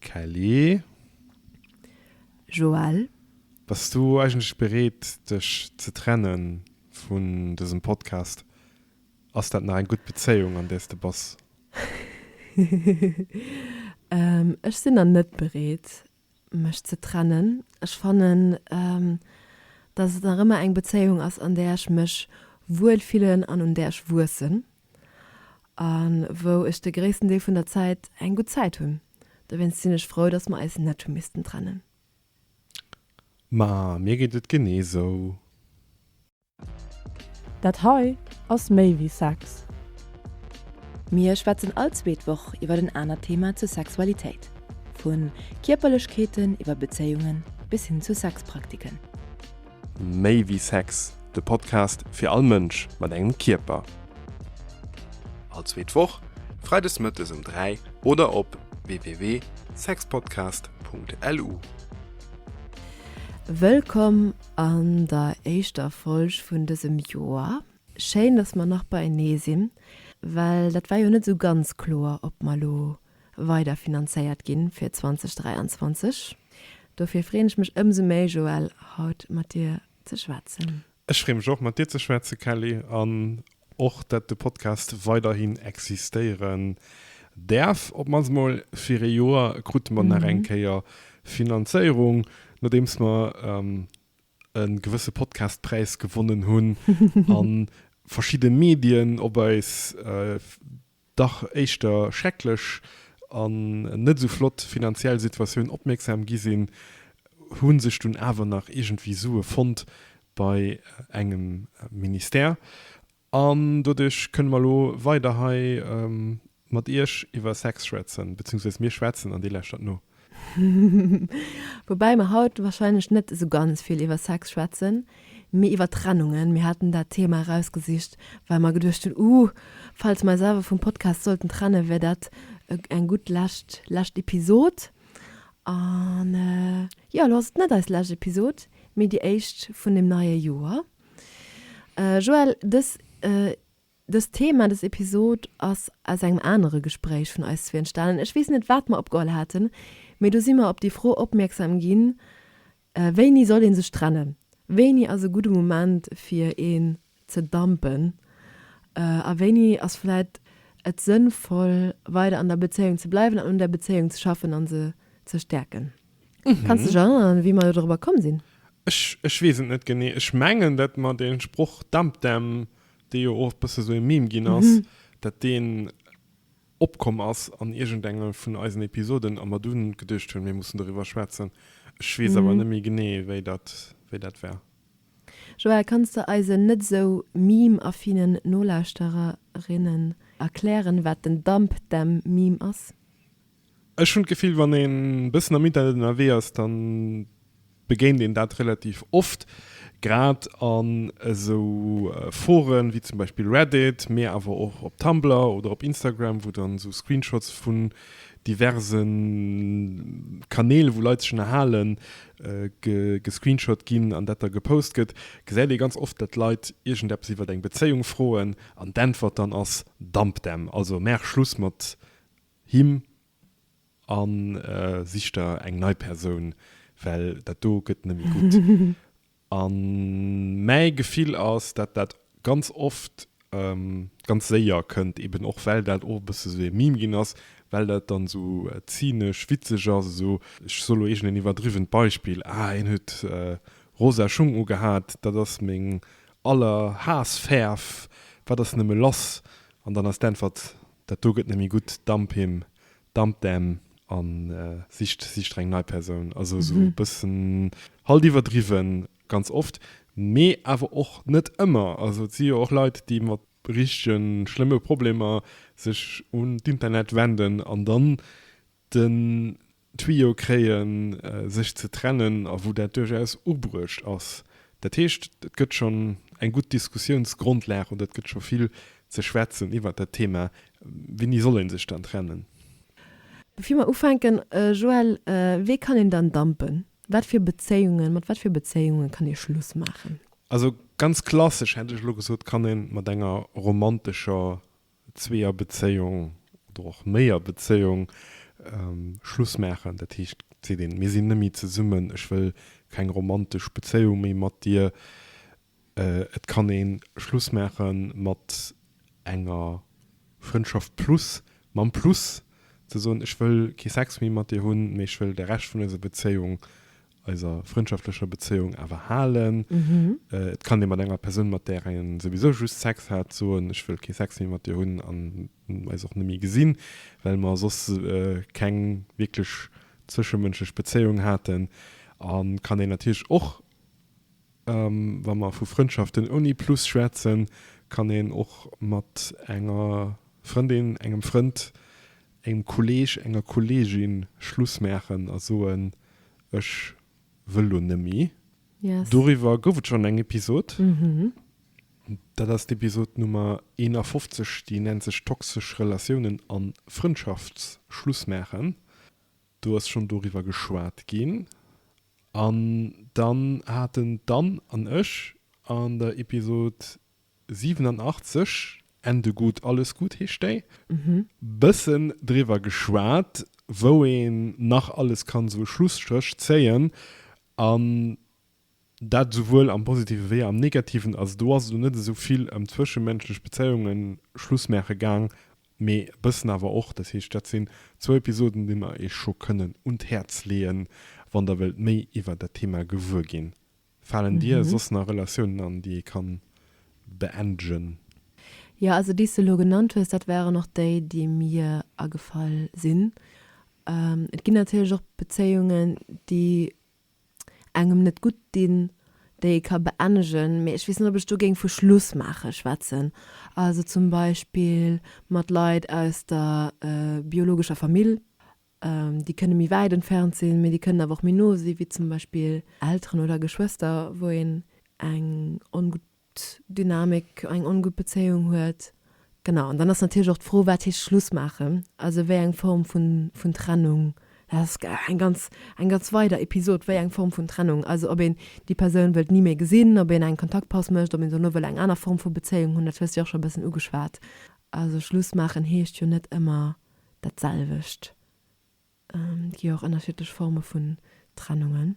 Kelly. Joël. Bass du eigentlech bereet dech ze trenne vun dësem Podcast? Ass dat nach eng gutt Bezéiung an där s de bass? Ech sinn nach net bereet mech ze trennen. Ech fannen, dass et nach ëmmer eng Bezéiung ass, an där ech mech wuel fillen an un där ech wuessen a wou ech de gréissten Deel vun der Zäit eng gutt Zäit hunn. Dowéinst sinn ech frou, dass mer eis net hu missten trennen. Ma mir geet et genee sou. Dat hei ass méi wéi Sex. Mir schwätzen all zweet Woch iwwer en anert Thema zur Sexualitéit. Vu Kierperlechkeeten iwwer Bezéiungen bis hin zu Sexpraktiken. Méi wéi Sex, de Podcast fir all Mënsch mat engem Kierper. All zweet Woch, freides mëttes um 3 oder op www.sexpodcast.lu. Wëllkomm an der éischter Folg vun dësem Joer. Schéin, dass mer nach beienee sinn, well dat war jo net esou ganz kloer, ob mer elo weider finanzéiert ginn fir 2023. Dofir freeën ech mech ëmsou méi, Joël, haut mat dir ze schwätzen. Ech freeë mech och, mat dir ze schwätzen, Kelly, an och, dat de Podcast weiderhin existéieren däerf. Op d'mannst mol fir ee Joer krute mer nach eng Kéier Finanzéierung, nodeems mer e gewësse Podcastpräis gewonnen hunn a verschidde Medien op eis dach éischter schrecklech an net esou flott finanziell Situatioun opmierksam gi sinn, hu sech dunn awer nach iergendwéi Sue fonnt bei engem Ministère. An doduerch kënne mer elo weider hei mat Iech iwwer Sex schwätzen, beziehungsweise mir schwätzen an Dir lauschtert no. Woubäi mer haut wahrscheinlech net esou ganz vill iwwer Sex schwätzen, mee iwwer Trennungen. Mir haten dat Thema erausgesicht, well mer geduecht hunn, uh, falls mer eis awer vum Podcast sollten trennen, wär dat eng gutt lescht, lescht Episod. An jo, elo ass et net eis lescht Episod, mee déi éischt vun dem neie Joer. Joël, dës Dëst Thema, dës Episod ass aus engem anere Gespréich vun eis zwee entstanen. Ech weess net, wat mer opgeholl haten, mee do si mer op déi Fro opmierksam ginn, Wéini soll ee sech trennen? Wéini ass e gudde Moment, fir een ze dumpen? A wéini ass vläit et sënnvoll, weider an der Bezéiung ze bleiwen an un der Bezéiung ze schaffen a se ze stäerken? Kanns de dech erënneren, wéi mer dorobber komm sinn? Ech, ech weess et net genee. Ech mengen, datt mer dee Sproch Dump them dee jo och e bësse sou e Meme ginn ass, dat deen opkomm ass an iergendenge vun eisen Episoden a mer dunn geduecht hunn, mir mussen doriwwer schwätzen. Ech weess awer net méi genee, wéi dat, wéi dat war. Joël, kanns de eisen net esou meme-affinen Nolauschtererinnen erklären, wat den Dump Them Meme ass? Ech hunn d'Gefill, wann een e bëssen am Internet ënnerwee ass, da begéint een dat relativ oft, grad an esou Foren wéi zum Beispill Reddit, mee awer och op Tumblr oder op Instagram, wou dann esou Screenshots vun diverse Kanäl, wou Leit sech ënnerhalen, gescreenshot ginn an dat da gepost gëtt, gesäit ee ganz oft, datt Leit iergendeppes iwwer eng Bezéiung froen an d'Äntwert dann ass, Dump them, also maach Schluss mat him a sich der eng nei Persoun, well dat do gëtt net méi gutt. A mäi Gefill ass, dat dat ganz oft ganz séier kënnt, eben och well dat och e bësse sou e Meme ginn ass, well dat dann esou zynesch witzeg ass, esou, ech soe lo iergendeen iwwerdriwwent Beispill, ah hien huet rosa Schung ugehat, dat ass meng Allerhaassfäerf, wat ass nëmme lass? An dann ass d'Äntwert, Dat do gëtt net méi gutt, dump him, dump them an sicht sicht der eng nei Persoun. Also esou e bëssen halt iwwerdriwwen ganz oft, mee awer och net ëmmer. Also et si jo och Leit, déi mat richtege schlëmme Problemer sech un d'Internet wenden an dann den Tuyau kréien, sech ze trennen a wou dat duerchaus ubruecht ass. Dat heescht, et gëtt schonn eng gutt Diskussiounsgrondlag oder et gëtt scho vill ze schwätzen iwwert dat Thema, Wéini soll ee sech dann trennen? Bevir mer ufänken, Joël, wee kann een dann dumpen? Wat fir Bezéiungen, mat wat fir Bezéiunge kann ee Schluss maachen? Also ganz klassesch hätt ech elo gesot, kann ee mat enger romantescher Zweeërbezéiung oder och Méierbezéiung. Schluss maachen. Dat heescht, et seet een, mir sinn net méi zesummen, ech wëll keng romantesch Bezéiung méi mat dir. Et kann ee Schluss maache mat enger Frëndschaft plus, mam Plus ze soen, ech wëll kee Sex méi mat dir hunn, mee ech wëll de Rescht vun eiser Bezéiung, eiser frëndschaftlecher Bezéiung awer halen. Et kann ee mat enger Persoun, mat där ee souwisou just Sex hat, soen, ech wëll kee Sex méi mat dir hunn an eis och net méi gesinn, well mer soss keng wierklech zwëschemënschlech Bezéiung haten. A kann een natierlech och Wa mer vu Frëndschaften ouni Plus schwätzen, kann een och mat enger Frëndin, engem Frënd, engem Kolleeg, enger Kolleegin Schluss maachen a soen, ech wëll lo nëmmi. Doriwwer gouf et schonn eng Episod. Dat ass d'Episod Nummer 51, déi nennt sech Toxesch Relatiounen a Frëndschaftsschluss maachen. Do ass schonn doriwwer geschwat ginn. An dann haten d'Anne an ech an der Episod 87, Ende gut, alles gut heescht déi, bëssen driwwer geschwat, wou een nach alles kann esou e Schlusstréch zéien. An Dat esouwuel am Positive wéi am Negativen. Also do ass et elo net esou vill ëm zwëschemenschlech Bezéiunge Schluss maache gaang, mee e bëssen awer och. Dat heescht, dat sinn zwou Episoden, déi mer iech scho kënnen un d'Häerz leeën, wann der wëllt méi iwwer dat Thema gewuer ginn. Falen dir soss nach Relatiounen an, déi ee kann beendegen? Jo, also déi s de elo genannt hues, dat waren och déi, déi mir agefall sinn. Et ginn natierlech och Bezéiungen, déi engem net gutt dinn, déi ee ka beennegen, mee ech weess net, ob ech do géing vu Schluss maache schwätzen. Also zum Beispill mat Leit aus der biologescher Famill, déi kënne méi wäit entfernt sinn, mee déi kënnen awer och méi no sinn, wéi zum Beispill Elteren oder Geschwëster, wou een eng ongutt Dynamik, eng ongutt Bezéiung huet. Genau, an dann ass natierlech och d'Fro, wat heescht Schluss maachen? Also wéi eng Form vun, vun Trennung? Dat ass eng ganz, eng ganz weider Episod, wéi eng Form vun Trennung? Also ob een déi Persoun wëllt ni méi gesinn, ob een eng Kontaktpaus mécht, ob een dono wëll eng aner Form vu Bezéiung hunn, dat hues de jo och scho e bëssen ugeschwat. Also Schluss maachen heescht jo net ëmmer dat selwecht. Et gi jo och ënnerschiddlech Forme vun Trennungen.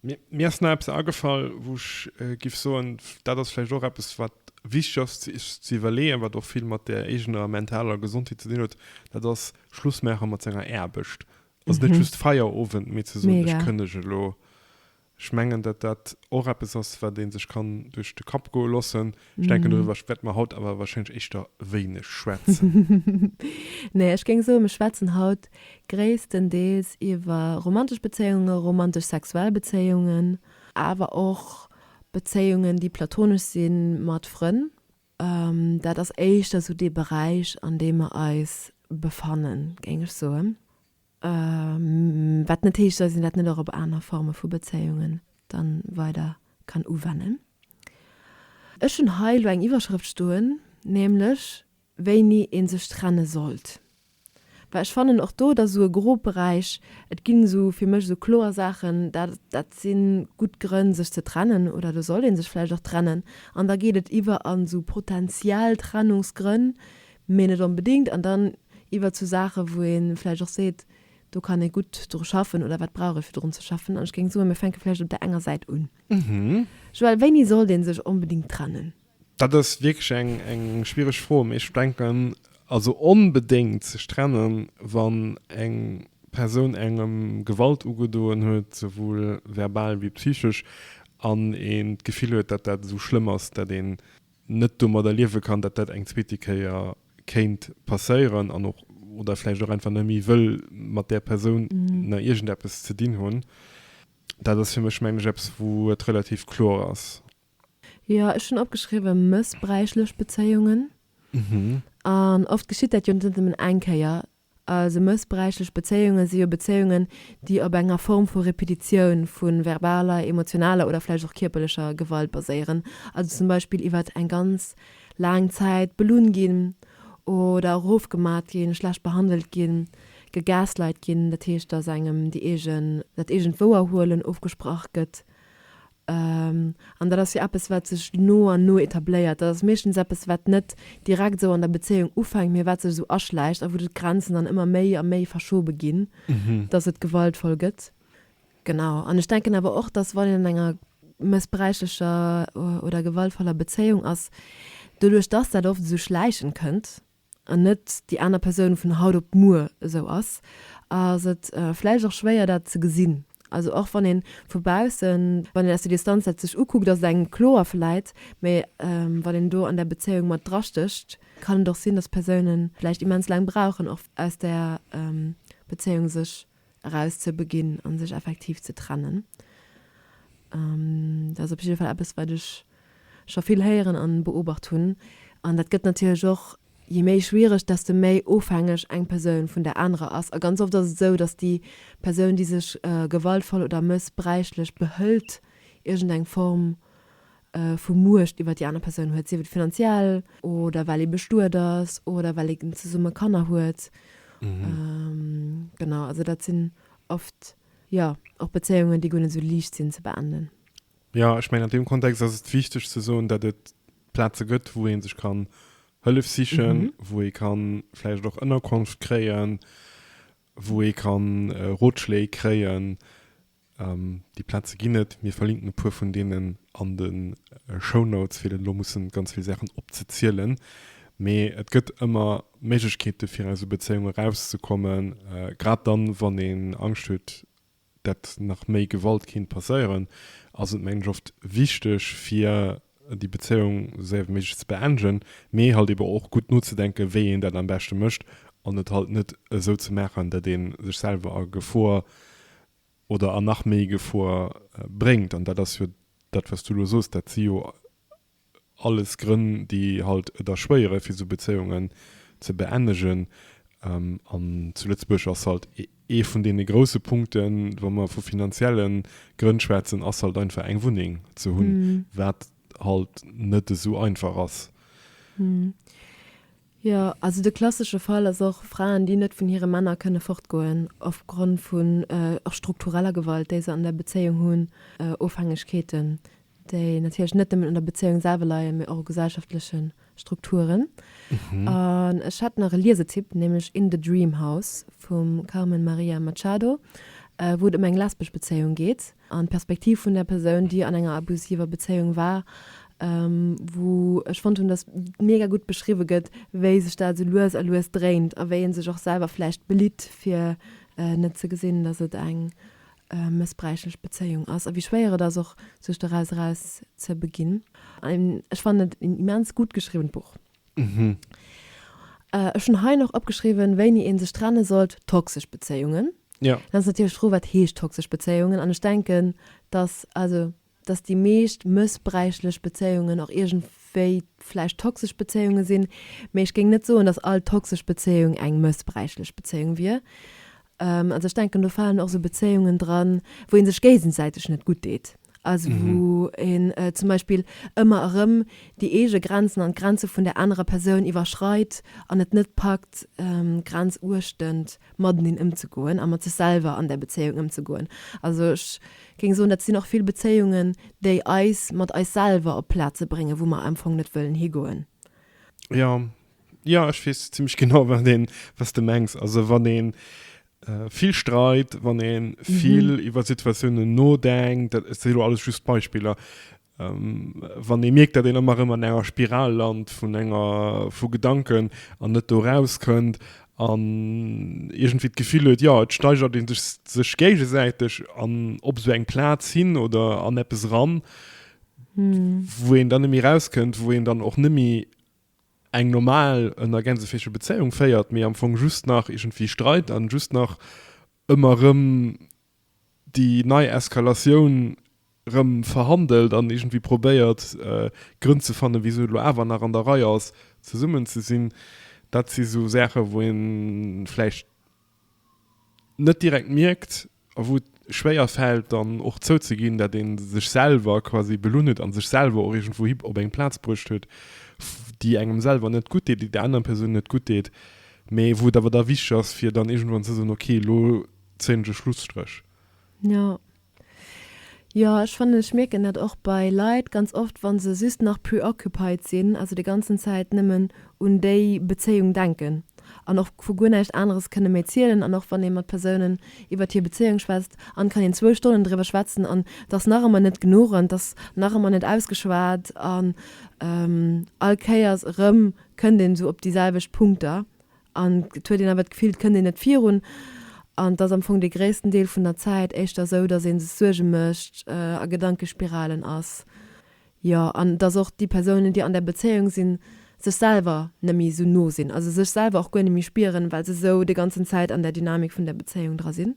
Mir ass nach eppes agefall, wou ech giff soen, dat ass vläicht och eppes, wat wichteg ass sech ze iwwerleeën, wat och vill mat där eegener mentaler Gesondheet ze dinn huet, dat ass Schluss maache mat senger Aarbecht. Also net just Feierowend, mee ze soen, ech kënnege elo. Ech mengen, datt dat och eppes ass, wat ee sech kann duerch de Kapp goe loossen. Ech denken, doriwwer wäerte mer haut awer warscheinlech éischter wéineg schwätzen. Nee, ech géing soen, mir schwätzen haut gréisstendeels iwwer romantesch Bezéiungen, romantesch-sexuell Bezéiungen, awer och Bezéiungen, déi platonesch si mat Frënn. Dat ass éischter esou dee Beräich, an deem mer eis befannen, géing ech soen. Wat net heescht, dass een dat net och op aner Forme vu Bezéiungen dann weider kann uwennen. Ech hunn hei elo eng Iwwerschrëft stoen, nämlech wéini ee sech trenne sollt. Well ech fannen och do, et ass esou e Grobberäich, et ginn esou fir mech esou kloer Saachen, dat dat si gutt Grënn sech ze trennen oder do sollt ee sech vläicht och trennen. An da geet et iwwer an esou potentiell Trennungsgrënn, mee net onbedéngt, an dann iwwer zu Saache wou ee vläicht och seet, do kann ee gutt dru schaffen oder wat brauch ee fir drun ze schaffen. An ech géing soen, mir fänke vläicht op där enger Säit un. Joël, wéini sollt ee sech onbedéngt trennen? Dat ass wierklech eng eng schwiereg Fro, mee ech denken, also onbedéngt sech trennen, wann eng Persoun engem Gewalt ugedoen huet, souwuel verbal wéi psychesch, an een d'Gefill huet, datt dat esou schlëmm ass, datt een net domadder liewe kann, datt dat eng zweete Kéier kéint passéieren an och oder vläicht och einfach net méi wëll mat där Persoun nach iergendeppes ze dinn hunn. Dat ass fir mech, mengen ech, eppes, wou et relativ kloer ass. Jo, ech hunn opgeschriwwe mëssbräichlech Bezéiungen. An oft geschitt dat jo net nëmmen eng Kéier. Also mëssbräichlech Bezéiunge si jo Bezéiungen, déi op enger Form vu Repetitioun vu verbaler, emotionaler oder vläicht och kierperlecher Gewalt baséieren. Also zum Beispill iwwert eng ganz laang Zäit belunn ginn oder erofgemat ginn, schlecht behandelt ginn, gegaslight ginn, dat heescht, datt engem déi eegen, dat eegent Wouerhuelen ofgesprach gëtt. An dat ass jo eppes, wat sech no an no etabléiert. Dat ass meeschtens eppes, wat net direkt esou an der Bezéiung ufänkt, mee wat sech esou aschläicht a wou d'Grenzen dann ëmmer méi a méi verschobe ginn, dass et gewaltvoll gëtt. Genau. An ech denken awer och, dass wann een an enger mëssbräichlecher oder gewaltvoller Bezéiung ass, doduerch dass dat oft esou schläichend kënnt, an net déi aner Persoun vun haut op muer esou ass, ass et vläicht och schwéier dat ze gesinn. Also och wann ee vu baussen, wann een aus der Distanz dat sech ukuckt, ass et engem kloer vläit, mee wann een do an där Bezéiung mat drastécht, kann et och sinn, dass Persoune vläicht immens laang brauchen och aus där Bezéiung sech eraus ze beginn a sech effektiv ze trennen. Dat ass op jidde Fall eppes, wat ech scho vill héieren an beobacht hunn. An dat gëtt natierlech och, je méi schwiereg, desto méi ofhängeg eng Persoun vun der anerer ass. A ganz oft ass et esou, datt déi Persoun, déi sech gewaltvoll oder mëssbräichlech behëlt, iergendeng Form vu Muecht iwwer déi aner Persoun huet, sief et finanziell oder well ee bestuet ass oder well een zesumme Kanner huet. Genau, also dat sinn oft, jo, och Bezéiungen, déi guer net esou liicht sinn ze beenden. Jo, ech mengen an deem Kontext ass et wichteg ze soen, datt et Plaze gëtt, wou ee sech kann Hëllef sichen, wou ee ka vläicht och Ënnerkonft kréien, wou ee ka Rotschléi kréien. Déi Plaze ginn et. Mir verlinken e puer vun deenen an de Shownotes, fir net elo mussen ganz vill Saachen opzezielen. Mee et gëtt ëmmer Méiglechkeete fir aus esou Bezéiunge erauszekommen, grad dann, wann een Angscht huet, dat nach méi Gewalt kéint passéieren, ass et mengen ech oft wichteg fir déi Bezéiung esou séier wéi méiglech ze beendegen, mee halt ebe och gutt nozedenken, wéi een dat am beschte mécht an et halt net esou ze maachen, dat ee sech selwer a Gefor oder an nach méi Gefor bréngt. An dat ass jo dat, wat s du elo soos, dat si jo alles Grënn, déi halt et erschwéiere fir esou Bezéiungen ze beennegen. An zu Lëtzebuerg ass halt ee vun deene grousse Punkten, wa mer vu finanzielle Grënn schwätzen, ass halt einfach eng Wunneng ze hunn, wat halt net esou einfach ass. Jo, also de klassesche Fall ass och Fraen, déi net vun hire Männer kënne fortgoen opgrond vun och struktureller Gewalt, déi se an der Bezéiung hunn, Ofhängegkeeten, déi natierlech net nëmmen un der Bezéiung selwer leien, mee och u gesellschaftleche Strukturen. An ech hätt nach e Liesetipp, nämlech In the Dream House vum Carmen Maria Machado, wou et ëm eng lesbesch Bezéiung geet. An d'Perspektiv vun der Persoun, déi an enger abusiver Bezéiung war, wou ech fonnt hunn, dass mega gutt beschriwwe gëtt, wéi sech dat esou lues a lues dréint a wéi ee sech och selwer vläicht belitt, fir net ze gesinn, dass et eng mëssbräichlech Bezéiung ass a wéi schwéier et ass och, sech doraus eraus ze beginn. Ech fannen et en immens gutt geschriwwent Buch. Ech hunn hei nach opgeschriwwen, wéini ee sech trenne sollt, toxesch Bezéiungen. Ja. Dann ass natierlech d'Fro, wat heescht toxesch Bezéiungen? An ech denken, dass, also, dass déi meescht mëssbräichlech Bezéiungen och iergendwéi vläicht toxesch Bezéiunge sinn. Mee ech géing net soen, dass all toxesch Bezéiung eng mëssbräichlech Bezéiung wier. Also ech denken, do falen och esou Bezéiungen dran, wou ee sech géigesäiteg net gutt deet. Also wou een zum Beispill ëmmer erëm déi eege Grenzen an d'Grenze vun der anerer Persoun iwwerschreit an et net packt, grenzuechtend mateneen ëmzegoen a mat sech selwer an där Bezéiung ëmzegoen. Also ech géing soen, dat sinn och vill Bezéiungen, déi eis mat eis selwer op Plaze bréngen, wou mer am Fong net wëllen higoen. Jo, jo, ech weess zimmlech genau, wat een, wat s de mengs. Also wann een vill streit, wann ee vill iwwer Situatiounen nodenkt, dat si lo alles just Beispiller, wann ee mierkt, datt een ëmmer erëm an enger Spiral lant vun enger, vu Gedanken an net do rauskënnt an iergendwéi d'Gefill huet, jo, et steigert ee sech sech géigesäiteg an op esou eng Plaz hin oder an eppes eran, wou een dann net méi rauskënnt, wou een dann och net méi eng normal, ënner Gänseféische Bezéiung féiert, mee am Fong just nach iergendwéi Streit an just nach ëmmer rëm déi nei Eskalatioun rëm verhandelt an iergendwéi probéiert Grënn ze fannen, wisou et elo awer nach an der Rei ass zesummen ze sinn. Dat si sou Saache wou ee vläicht net direkt mierkt a wou et schwéier fält dann och zouzeginn, dat ee sech selwer quasi belunn huet a sech selwer och iergendwou hi op eng Plaz bruecht huet, déi engem selwer net gutt deet, déi der anerer Persoun net gutt deet, mee wou et awer da wichteg ass, fir dann iergendwann ze soen, okay, elo zéien ech e Schlusstréch. Jo. Jo, ech fannen, ech mierken dat och bei Leit ganz oft, wa se just nach preoccupied sinn, also déi ganzen Zäit nëmmen un déi Bezéiung denken an och vu guer näischt aneres kënne méi zielen an och wann ee mat Persounen iwwert hir Bezéiung schwätzt an kann een zwou Stonnen driwwer schwätzen an et ass nach ëmmer net genuch an et ass nach ëmmer net ausgeschwat an all Kéiers erëm kënnt een esou op déi selwecht Punkter An et huet een awer d'Gefill, et kënnt een net virun. An et ass am Fong dee gréissten Deel vun der Zäit éischter esou, datt ee sech Suerge mécht, a Gedankespiralen ass. Jo, an datt och déi Persounen, déi an där Bezéiung sinn, sech selwer net méi esou no sinn, also sech selwer och guer net méi spieren, well se esou déi ganzen Zäit an där Dynamik vun där Bezéiung dra sinn.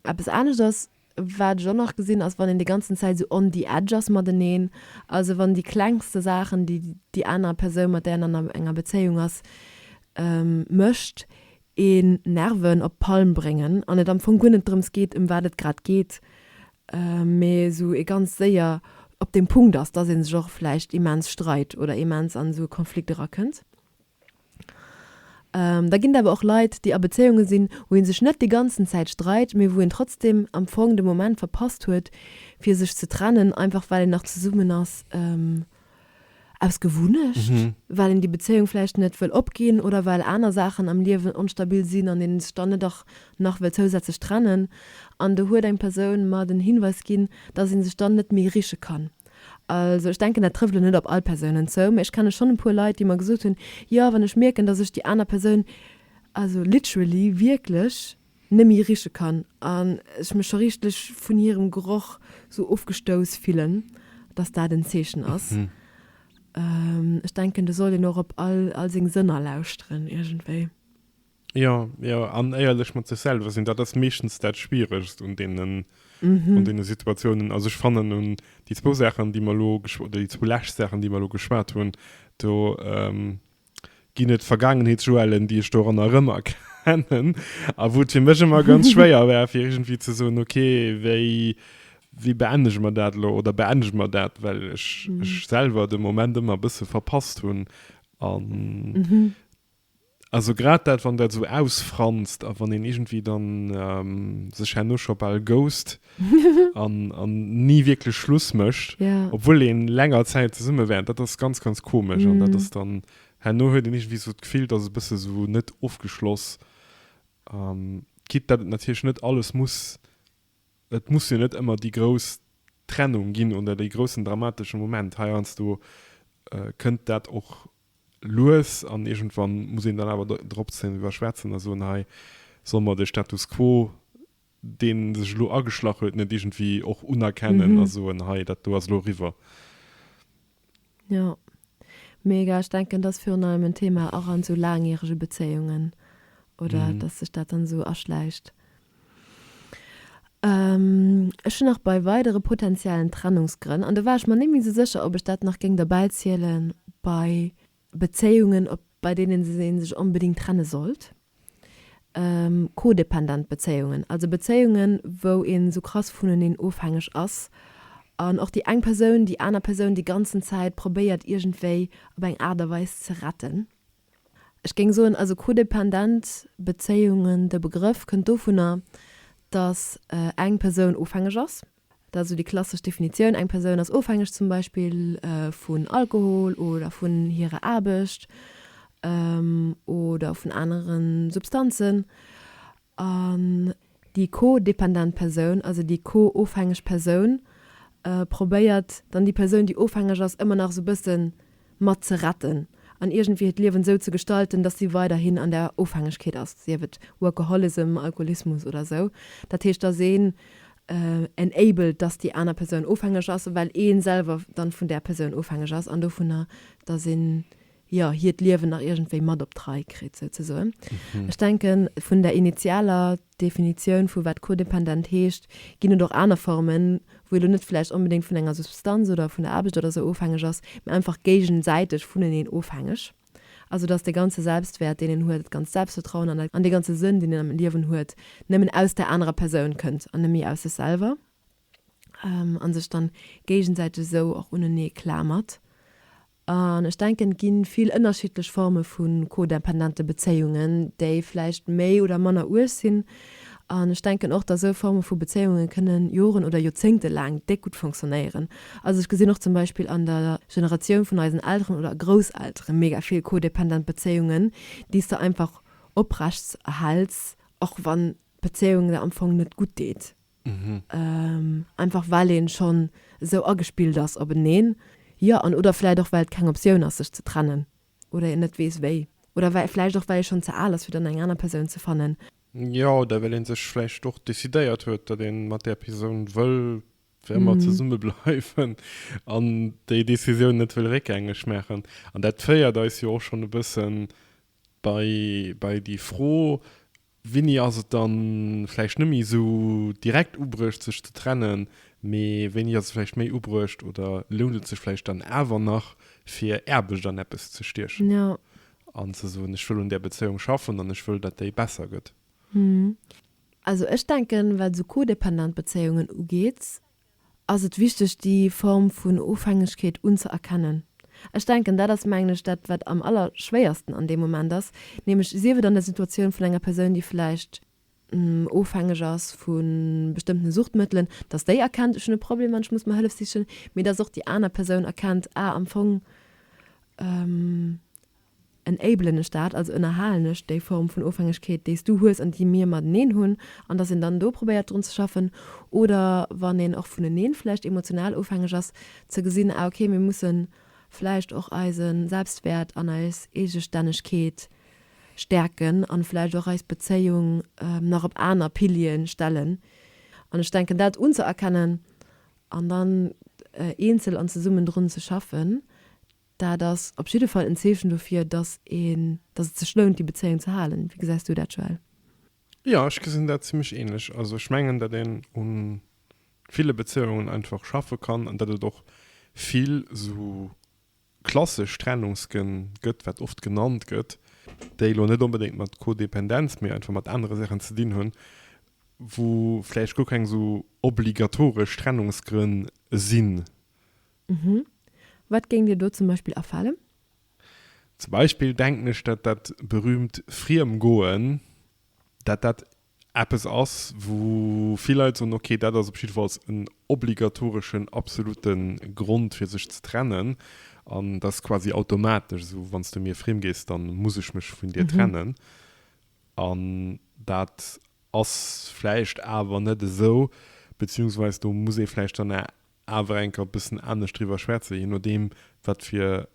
Eppes anescht ass, Wat ech och nach gesinn ass, wann een déi ganzen Zäit esou on the edge ass mateneen, also wann déi klengste Saachen, déi déi aner Persoun, mat där een an enger Bezéiung ass, mécht, een Nerven op d'Palm bréngen an et am Fong guer net drëms geet, ëm wat et grad geet, mee esou ee ganz séier op deem Punkt ass, dass ee sech och vläicht immens streit oder immens an esou e Konflikt erakënnt. Da ginn et awer och Leit, déi a Bezéiunge sinn, wou ee sech net déi ganzen Zäit streit, mee wou een trotzdem am Fong de Moment verpasst huet, fir sech ze trennen, einfach well een nach zesummen ass aus Gewunnecht, well een déi Bezéiung vläicht net wëll opginn oder well aner Saachen am Liewen onstabil sinn an een sech dann net och nach wëll zousätzlech trennen. An do huet eng Persoun mer den Hinweis ginn, dass ee sech dann net méi riche kann. Also ech denken, dat trëfft elo net op all Persounen zou, mä ech kenne schonn e puer Leit, déi mer gesot hunn, jo, wann ech mierken, datt ech déi aner Persoun, also literally, wierklech net méi riche kann an ech mech scho richteg vun hirem Geroch sou ofgestouss fillen, datt dat en Zeechen ass. Ech denken, do sollt een och op all all seng Sënner lauschteren iergendwéi. Jo, jo, an éierlech mat sech selwer sinn, dat ass meeschtens dat Schwieregst un deenen, un deene Situatiounen. Also ech fannen un déi zwou Saachen, déi mer elo geschw-, oder déi zwou lescht Saachen, déi mer elo geschwat hunn, do ginn et Vergaangenheetsjoellen, déi ech doranner erëmerkennen a wou et fir mech ëmmer ganz schwéier war, fir iergendwéi ze soen, okay, wéi, wéi beendege mer dat elo oder beendege mer dat, well ech, ech selwer de Moment ëmmer e bësse verpasst hunn an Also grad dat, wann dat esou ausfranst a wann een iergendwéi dann sech herno scho bal ghost an an ni wierklech Schluss mécht, obwuel een länger Zäit zesumme war, dat ass ganz, ganz komesch. An dat ass dann, herno huet een iergendwéi esou d'Gefill, et ass e bësse esou net ofgeschloss, quitte dat et natierlech net alles muss, et muss jo net ëmmer déi grouss Trennung ginn oder dee groussen dramatesche Moment. Heiansdo kënnt dat och lues an iergendwann muss een dann awer drop zéien, iwwer schwätzen a soen, hei solle mer de Status quo, dee sech elo ageschlach huet, net iergendwéi och unerkennen a soen, hei dat do ass elo eriwwer. Jo, mega. Ech denken, dat ass virun allem en Thema och an esou laangjärege Bezéiungen, oder, dass sech dat dann esou aschläicht. Ech hunn nach bei weidere potenziellen Trennungsgrënn, an do war ech mer net méi esou sécher, ob ech dat nach géing derbäiziele bei Bezéiungen, op bei deenen ee sech onbedéngt trenne sollt, codependent Bezéiungen, also Bezéiungen, wou een esou krass vuneneen ofhängeg ass an och déi eng Persoun déi aner Persoun déi ganzen Zäit probéiert iergendwéi op eng Aart a Weis ze retten. Ech géing soen, also codependent Bezéiungen, de Begrëff kënnt dovunner, datt eng Persoun ofhängeg ass. Dat ass esou déi klassesch Definitioun, eng Persoun ass ofhängeg zum Beispill vun Alkohol oder vun hirer Aarbecht oder vun anere Substanzen. An déi co-dependent Persoun, also déi co-ofhängeg Persoun, probéiert dann déi Persoun, déi ofhängeg ass, ëmmer nach esou e bësse mat ze retten an iergendwéi hiert Liewen esou ze gestalten, dass si weiderhin an där Ofhängegkeet ass, sief et Workaholism, Alkoholismus oder esou. Dat heescht, dass een enabled, dass déi aner Persoun ofhängeg ass, well ee selwer dann vun där Persoun ofhängeg ass an dovunner, dass een jo, hiert Liewen nach iergendwéi mat op d'Rei kritt, souzesoen. Ech denken, vun der initialer Definitioun vu wat codependent heescht, ginn et och aner Formen, wou ee lo net vläicht onbedéngt vun enger Substanz oder vun der Aarbecht oder sou ofhängeg ass, mä einfach géigesäiteg vuneneen ofhängeg. Also dass dee ganze Selbstwäert, deen een huet, dat ganzt Selbstvertrauen an an dee ganze Sënn, deen een am Liewen huet, nëmmen aus där anerer Persoun kënnt an net méi aus sech selwer. A sech dann géigesäiteg esou och unenee klamert. An ech denken, et gi vill ënnerschiddlech Forme vu codependente Bezéiungen, déi vläicht méi oder manner uerg sinn. An ech denken och, dass esou Forme vu Bezéiunge kënnen Joren oder Joerzéngte laang déck gutt fonctionnéieren. Also ech gesinn och zum Beispill an der Generatioun vun eisen Elteren oder Grousseltere mega vill codependent Bezéiungen, déi s de einfach oprechts erhäls, och wann d'Bezéiung der am Fong net gutt deet. Einfach well een schonn esou agespillt ass openeen. Jo, an oder vläit och well et keng Optioun ass sech ze trennen oder een net weess wéi. Oder well vläicht och well ee schonn ze al ass fir dann eng aner Persoun ze fannen. Jo, oder well ee sech vläicht och decidéiert huet, datt ee mat där Persoun wëll fir ëmmer zesumme bleiwen an déi Decisioun net wëll réckgängeg maachen. An dat féiert eis jo och schonn e bëssen bei bei déi Fro, Wéini ass et dann vläicht net méi esou direkt ubruecht sech ze trennen, mee wéini ass et vläicht méi ubruecht oder lount et sech vläicht dann awer nach fir Aarbecht an eppes ze stiechen Ja. an ze soen, ech wëll un där Bezéiung schaffen an ech wëll, datt déi besser gëtt. Also ech denken, wat esou codependent Bezéiungen ugeet, ass et wichteg déi Form vun Ofhängegkeet unzëerkennen. Ech denken, dat ass, mengen ech, dat wat am allerschwéiersten an deem Moment ass, nämlech sief et an der Situatioun vun enger Persoun, déi vläicht ofhängeg ass vu bestëmmtene Suchtmëttelen, dass déi erkennt, ech hunn e Problem an ech muss mer Hëllef sichen, mee dass och déi aner Persoun erkennt, ah, am Fong enablen ech dat, also ënnerhalen ech déi Form vun Ofhängegkeet, déi s du hues an déi mir mateneen hunn, an dass een dann do probéiert drun ze schaffen. Oder wann een och vuneneen vläicht emotional ofhängeg ass, ze gesinn, ah okay, mir musse vläicht och eise Selbstwäert an eis Eegestännegkeet stäerken an vläicht och eis Bezéiung nach op aner Piliere stellen. An ech denken, dat unzëerkennen an dann eenzel an zesummen drun ze schaffen, Dat ass op jidde Fall en Zeechen dofir, dass een, dass et sech lount, déi Bezéiung ze halen. Wéi gesäis du dat, Joël? Jo, ech gesinn dat zimmlech ähnlech. Also ech mengen, datt een u ville Bezéiungen einfach schaffe kann an datt et och vill esou klassesch Trennungsgrënn gëtt, wat oft genannt gëtt, déi elo net onbedéngt mat Codependenz, mee einfach mat anere Saachen ze dinn hunn, wou vläicht guer keng esou obligatoresch Trennungsgrënn sinn. Mhm. Wat géing dir do zum Beispill afalen? Zum Beispill denken ech, dat dat berühmt Friemgoen, dat dat eppes ass, wou vill Leit soen, okay, dat ass op jiddefalls en obligatoreschen, absolute Grond fir sech ze trennen an dat ass quasi automatesch esou, wann s du mir friem gees, da muss ech mech vun dir trennen. An dat ass vläicht awer net esou, beziehungsweis do muss ee vläicht dann awer eng Kéier e bëssen anescht driwwer schwätzen, je nodeem wat fir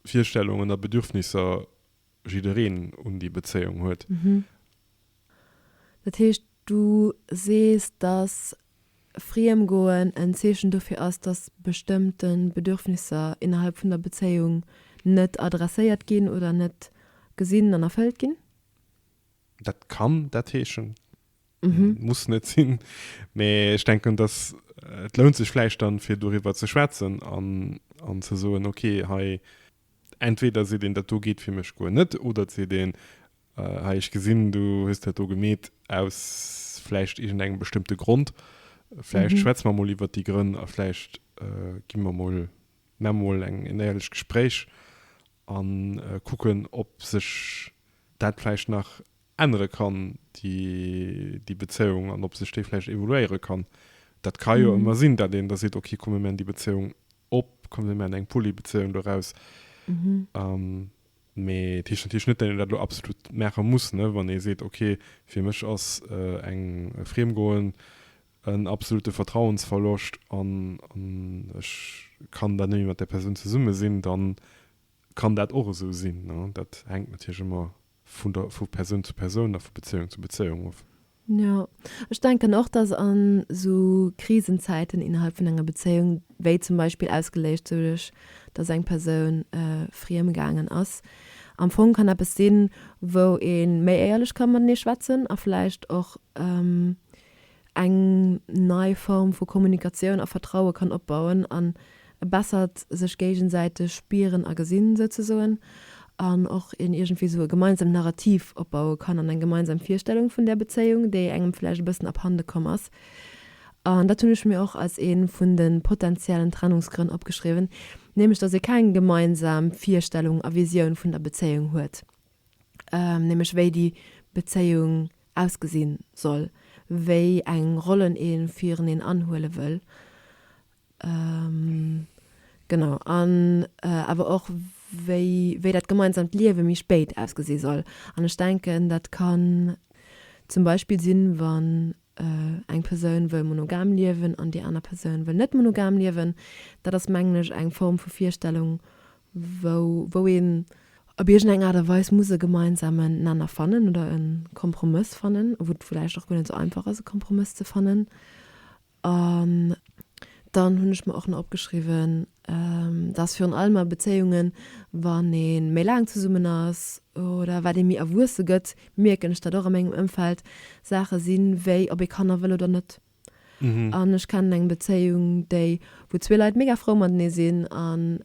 Virstellungen a Bedürfnisser jiddereen un déi Bezéiung huet. Dat heescht, du sees, dass Friemgoen en Zeechen dofir ass, dass bestëmmte Bedürfnisser innerhalb vun der Bezéiung net adresséiert ginn oder net gesinn an erfëllt ginn? Dat kann dat heeschen. Muss net sinn. Mee ech denken, dass et lount sech vläicht dann, fir doriwwer ze schwätzen an, an ze soen, okay, hei, entweder seet een, dat do geet fir mech guer net, oder et seet een, hei, ech gesinn, du hues dat do gemeet aus vläicht iergendengem bestëmmte Grond, vläicht schwätze mer mol iwwert déi Grënn a vläicht gi mer mol, maache mer mol eng, en éierlecht Gespréich a kucken, ob sech dat vläicht nach ännere kann, déi, déi Bezéiung, an ob sech déi vläicht evoluéiere kann. Dat ka jo ëmmer sinn, datt een da seet, okay, komm mir maachen déi Bezéiung op, komm mir maachen eng Polybezéiung doraus. Mee et heescht natierlech net, datt een dat elo absolut maache muss, ne, wann ee seet, okay, fir mech ass eng Friemgoen en absolute Vertrauensverloscht an ech kann da net méi mat där Persoun zesumme sinn, da kann dat och esou sinn. Dat hänkt natierlech ëmmer vun der, vu Persoun zu Persoun a vu Bezéiung zu Bezéiung of. Jo, ech denken och, dass an esou Krisenzäiten innerhalb vun enger Bezéiung, wéi zum Beispill ausgeléist doduerch, dass eng Persoun friem gaangen ass, am Fong kann eppes sinn, wou ee méi éierlech ka matenee schwätzen a vläicht och eng nei Form vu Kommunikatioun a Vertraue kann opbauen an e bessert sech géigesäiteg spieren a gesinn souzesoen an och een iergendwéi sou e gemeinsamt Narrativ opbaue kann an eng gemeinsam Virstellung vun där Bezéiung, déi engem vläicht e bëssen abhande komm ass. An dat hunn ech mir och als ee vun de potenziellen Trennungsgrënn opgeschriwwen, nämlech datt ee keng gemeinsam Virstellung a Visioun vun der Bezéiung huet, nämlech wéi déi Bezéiung ausgesinn soll. wéi eng Rollen ee fireneen anhuele wëll. Genau, an awer och wéi, wéi dat gemeinsamt Liewe méi spéit ausgesi soll. An ech denken, dat kann zum Beispill sinn, wann eng Persoun wëll monogam liewen an déi aner Persoun wëll net monogam liewen. Dat ass, mengen ech, eng Form vu Virstellung, wou, wou een op iergendeng Aart a Weis muss e gemeinsamen Nenner fannen oder e Kompromëss fannen, wou et vläicht och guer net esou einfach ass, e Kompromëss ze fannen. An dann hunn ech mer och nach opgeschriwwen, dass virun allem a Bezéiungen, wann ee méi laang zesummen ass oder wat ee méi erwuesse gëtt, mierken ech dat och a mengem Ëmfeld, Saache sinn, wéi ob ee Kanner wëll oder net. An ech kennen eng Bezéiung, déi, wou zwee Leit mega frou matenee sinn an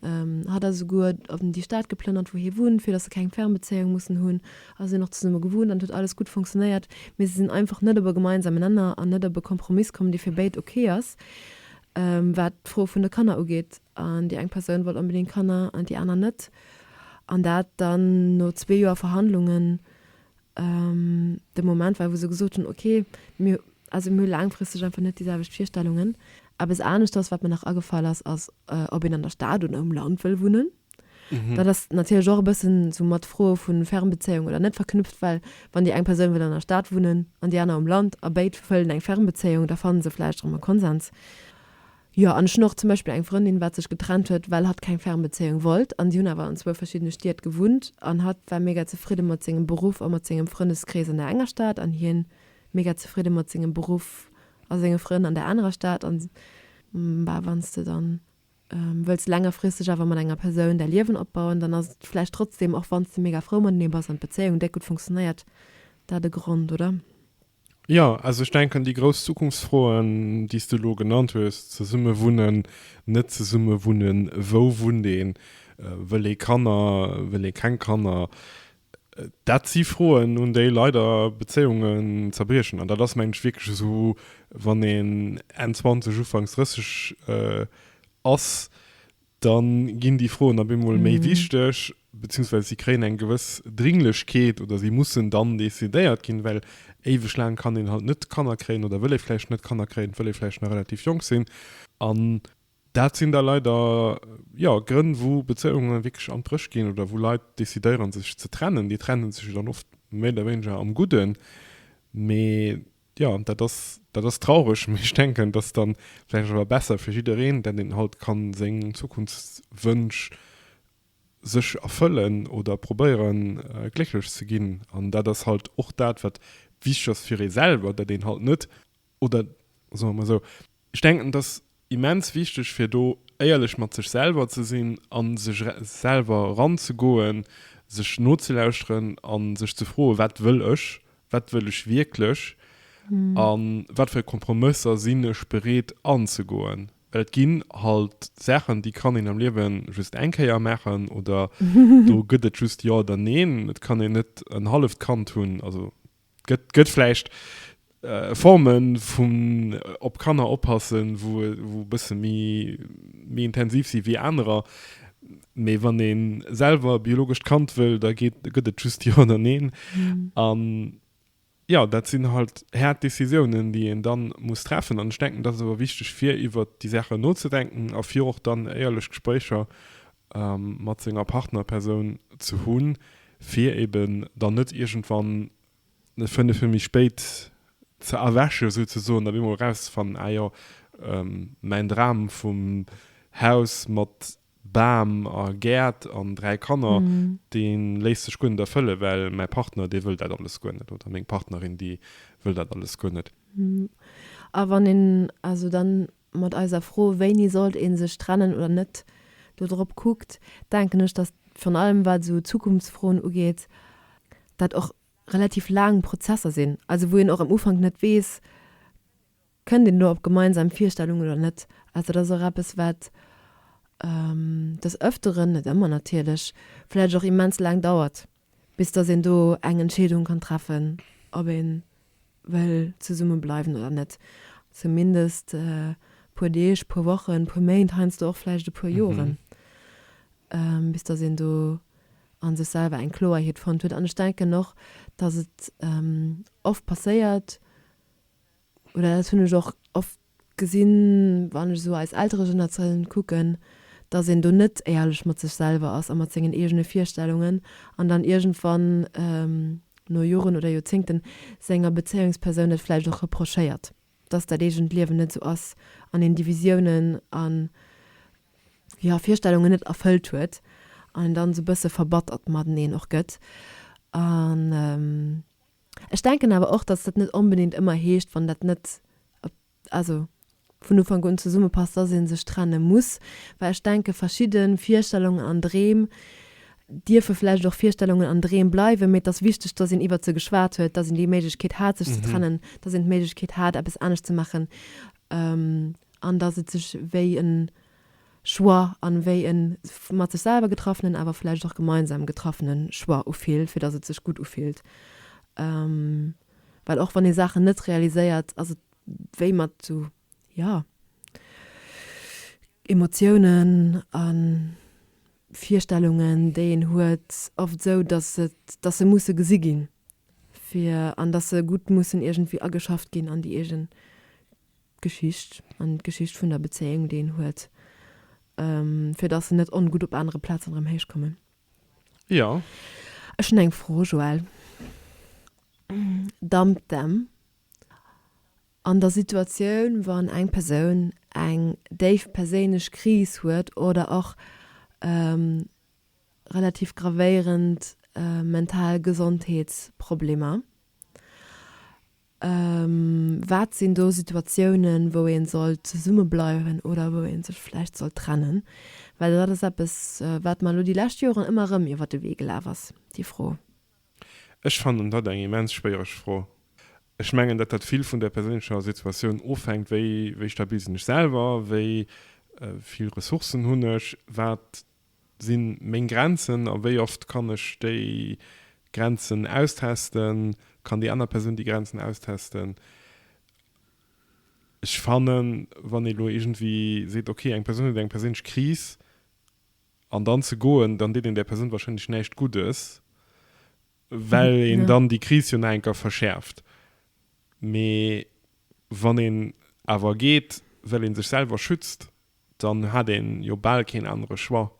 hatt ass esouguer op déi Stad geplënnert, wou hie wunnt, fir dass se keng Fernbezéiung mussen hunn. A sinn och zesumme gewunnt an et huet alles gutt funktionéiert, mee se sinn einfach net op e gemeinsamen Nenner an net op e Kompromiss komm, dee fir béid ok ass, wat d'Fro vun de Kanner ugeet. An déi eng Persoun wollt onbedéngt Kanner an déi aner net. An dat dann no zwee Joer Verhandlungen de Moment war, wou se gesot hunn, ok, mir, also mir hu laangfristeg einfach net déi selwecht Virstellungen. Eppes aneschters, wat mir nach agefall ass, ass, ob een an der Stad oder um Land wëll wunnen. Dat ass natierlech och e bëssen esou mat Froe vu Fernbezéiung oder net verknüpft, well wann déi eng Persoun wëll an der Stad wunnen an déi aner um Land a béid wëllen eng Fernbezéiung, da fanne se vläicht erëm e Konsens. Jo, an ech hunn och zum Beispill eng Frëndin, wat sech getrennt huet, well hatt keng Fernbezéiung wollt an déi hunn awer an zwou verschiddene Stied gewunnt an hatt war mega zefridde mat sengem Beruff a mat sengem Frëndeskrees an der enger Stad an hien mega zefridde mat sengem Beruff a senge Frënn an der anerer Stad an bah, wann s de dann Wëlls längerfristeg awer mat enger Persoun däi Liewen opbauen, dann ass et vläicht trotzdem, och wann s de mega frou matenee bass an d'Bezéiung déck gutt funktionéiert, dat e Grond, oder? Jo, also ech denken, déi grouss Zukunftsfroen, déi s de elo genannt hues, zesumme wunnen, net zesumme wunnen, wou wunnt een, wëll ee Kanner, wëll ee keng Kanner, dat si Froen, un déi leider Bezéiungen zerbriechen. An dat ass, mengen ech, wierklech esou, wann een Enn 20, Ufanks 30 ass, da ginn déi Froen op eemol méi wichteg, beziehungsweise si kréien eng gewëss Dringlechkeet oder si mussen dann decidéiert ginn, well éiweg laang kann een halt net Kanner kréien oder wëll ee vläicht net Kanner kréien, wëll ee vläicht nach relativ jonk sinn. An Dat sinn da leider, jo, Grënn, wou Bezéiunge wierklech an d'Bréch ginn oder wou Leit decidéieren, sech ze trennen. Déi trenne sech jo dann oft méi oder wéineger am Gudden. Mee jo, dat ass, dat ass traureg. Mee ech denken, et ass dann vläicht awer besser fir jiddereen, dat een halt kann seng Zukunftswënsch sech erfëllen oder probéieren, glécklech ze ginn. An dat ass halt och dat, wat wichteg ass fir ee selwer, dat een halt net, oder soe mer esou, Ech denken, et ass immens wichteg, fir do éierlech mat sech selwer ze sinn a sech selwer eranzegoen, sech nozelauschteren a sech ze froen, Wat wëll ech? Wat wëll ech wierklech? A wat fir Kompromësser sinn ech bereet anzegoen? Well et ginn halt Saachen, déi kann een am Liewe just eng Kéier maachen oder do gëtt et just Jo oder Neen. Et kann een net en halleft Kand hunn. Also Gëtt, gëtt vläicht Forme vun op Kanner oppassen, wou, wou e bësse méi, méi intensiv si wéi anerer. Mee wann ee selwer e biologescht Kand wëll, da geet, gëtt et just Jo oder Neen. An jo, dat sinn halt haart Decisiounen, déi een da muss treffen. An ech denken, dat ass awer wichteg, fir iwwert déi Saachen nozedenken a fir och dann éierlech Gespréicher mat senger Partnerpersoun ze hunn, fir eben dann net iergendwann 5 Joer méi spéit ze erwächen souzesoen, op eemol erauszefannen, ah jo, mäin Dram vum Haus mat Bam a Gäert an 3 Kanner, dee léisst sech guer net erfëllen, well mäi Partner, dee wëll dat alles guer net oder meng Partnerin, déi wëll dat alles guer net. A wann een also dann mat eiser Fro, wéini sollt ee sech trennen oder net, do drop kuckt, denken ech, datt virun allem wat esou Zukunftsfroen ugeet, dat och relativ laang Prozesser sinn, also wou een och am Ufank net weess, kënnt een do op gemeinsam Virstellungen oder net. Also dat ass och eppes, wat des Ëfteren, net ëmmer natierlech, vläicht och immens laang dauert, bis datt een do eng Entscheedung kann treffen, ob ee wëll zesumme bleiwen oder net. Zumindest e puer Deeg, puer Wochen, puer Méint, heiansdo och vläicht e puer Joren, bis datt een do a sech selwer eng Kloerheet fonnt huet. An ech denken och, datt et oft passéiert. Oder dat hunn ech och oft gesinn, wann ech esou eis Elteregeneratioun kucken, dass een do net éierlech mat sech selwer ass a mat sengen eegene Virstellungen an dann iergendwann no Joren oder Joerzéngten senger Bezéiungspersoun dat vläicht och reprochéiert, dass dat eegent Liewen net esou ass an een déi Visiounen a jo Virstellungen net erfëllt huet an een dann esou e bësse verbattert mateneen och gëtt. An ech denken awer och, dass dat net onbedéngt ëmmer heescht, wann dat net op also vun Ufank un zesummepasst, dass ee sech trenne muss, well ech denke verschidde Virstellungen an Dreem dierfe vläicht och Virstellungen an Dreem bleiwen, mee et ass wichteg, dass een iwwert se geschwat huet, dass een déi Méiglechkeet hat sech ze trennen, dass een d'Méiglechkeet hat eppes anescht ze maachen an dass et sech wéi e Choix an wéi e mat sech selwer getraffenen, awer vläicht och gemeinsam getraffene Choix ufillt, fir dass et sech gutt ufillt. Well och wann ee Saachen net realiséiert, ass et wéi mat sou, jo, Emotiounen a Virstellungen, déi een huet, oft sou, dass et, dass se musse gesi ginn, fir, an dass se gutt mussen iergendwéi ageschafft ginn an déi eegen Geschicht, an d'Geschicht vun der Bezéiung, déi een huet, fir dass se net ongutt op anere Plazen erëm héichkommen. Jo. Ech hunn eng Fro, Joël. Dump them. An der Situatioun, wann eng Persoun eng déif perséinlech Kris huet oder och relativ gravéierend mental Gesondheetsproblemer, Wat sinn do Situatiounen, wou ee sollt zesummebleiwen oder wou ee sech vläicht sollt trennen? Well dat ass eppes, wat mer elo déi lescht Joren ëmmer erëm iwwer de Wee gelaf ass, déi Fro. Ech fannen dat eng immens schwéiereg Fro. Ech mengen, datt dat vill vun der perséinlecher Situatioun ofhänkt, wéi wéi stabil sinn ech selwer, wéi vill Ressourcen hunn ech, wat si meng Grenzen a wéi oft kann ech déi Grenzen austesten, kann déi aner Persoun déi Grenzen austesten. Ech fannen, wann ee lo iergendwéi seet, ok, eng Persoun huet eng perséinlech Kris an dann ze goen, dann deet een där Persoun warscheinlech näischt Guddes, well een dann déi Kris jo nach eng Kéier verschäerft. Mee wann een awer geet, well ee sech selwer schützt, dann hat een jo bal keen anere Choix.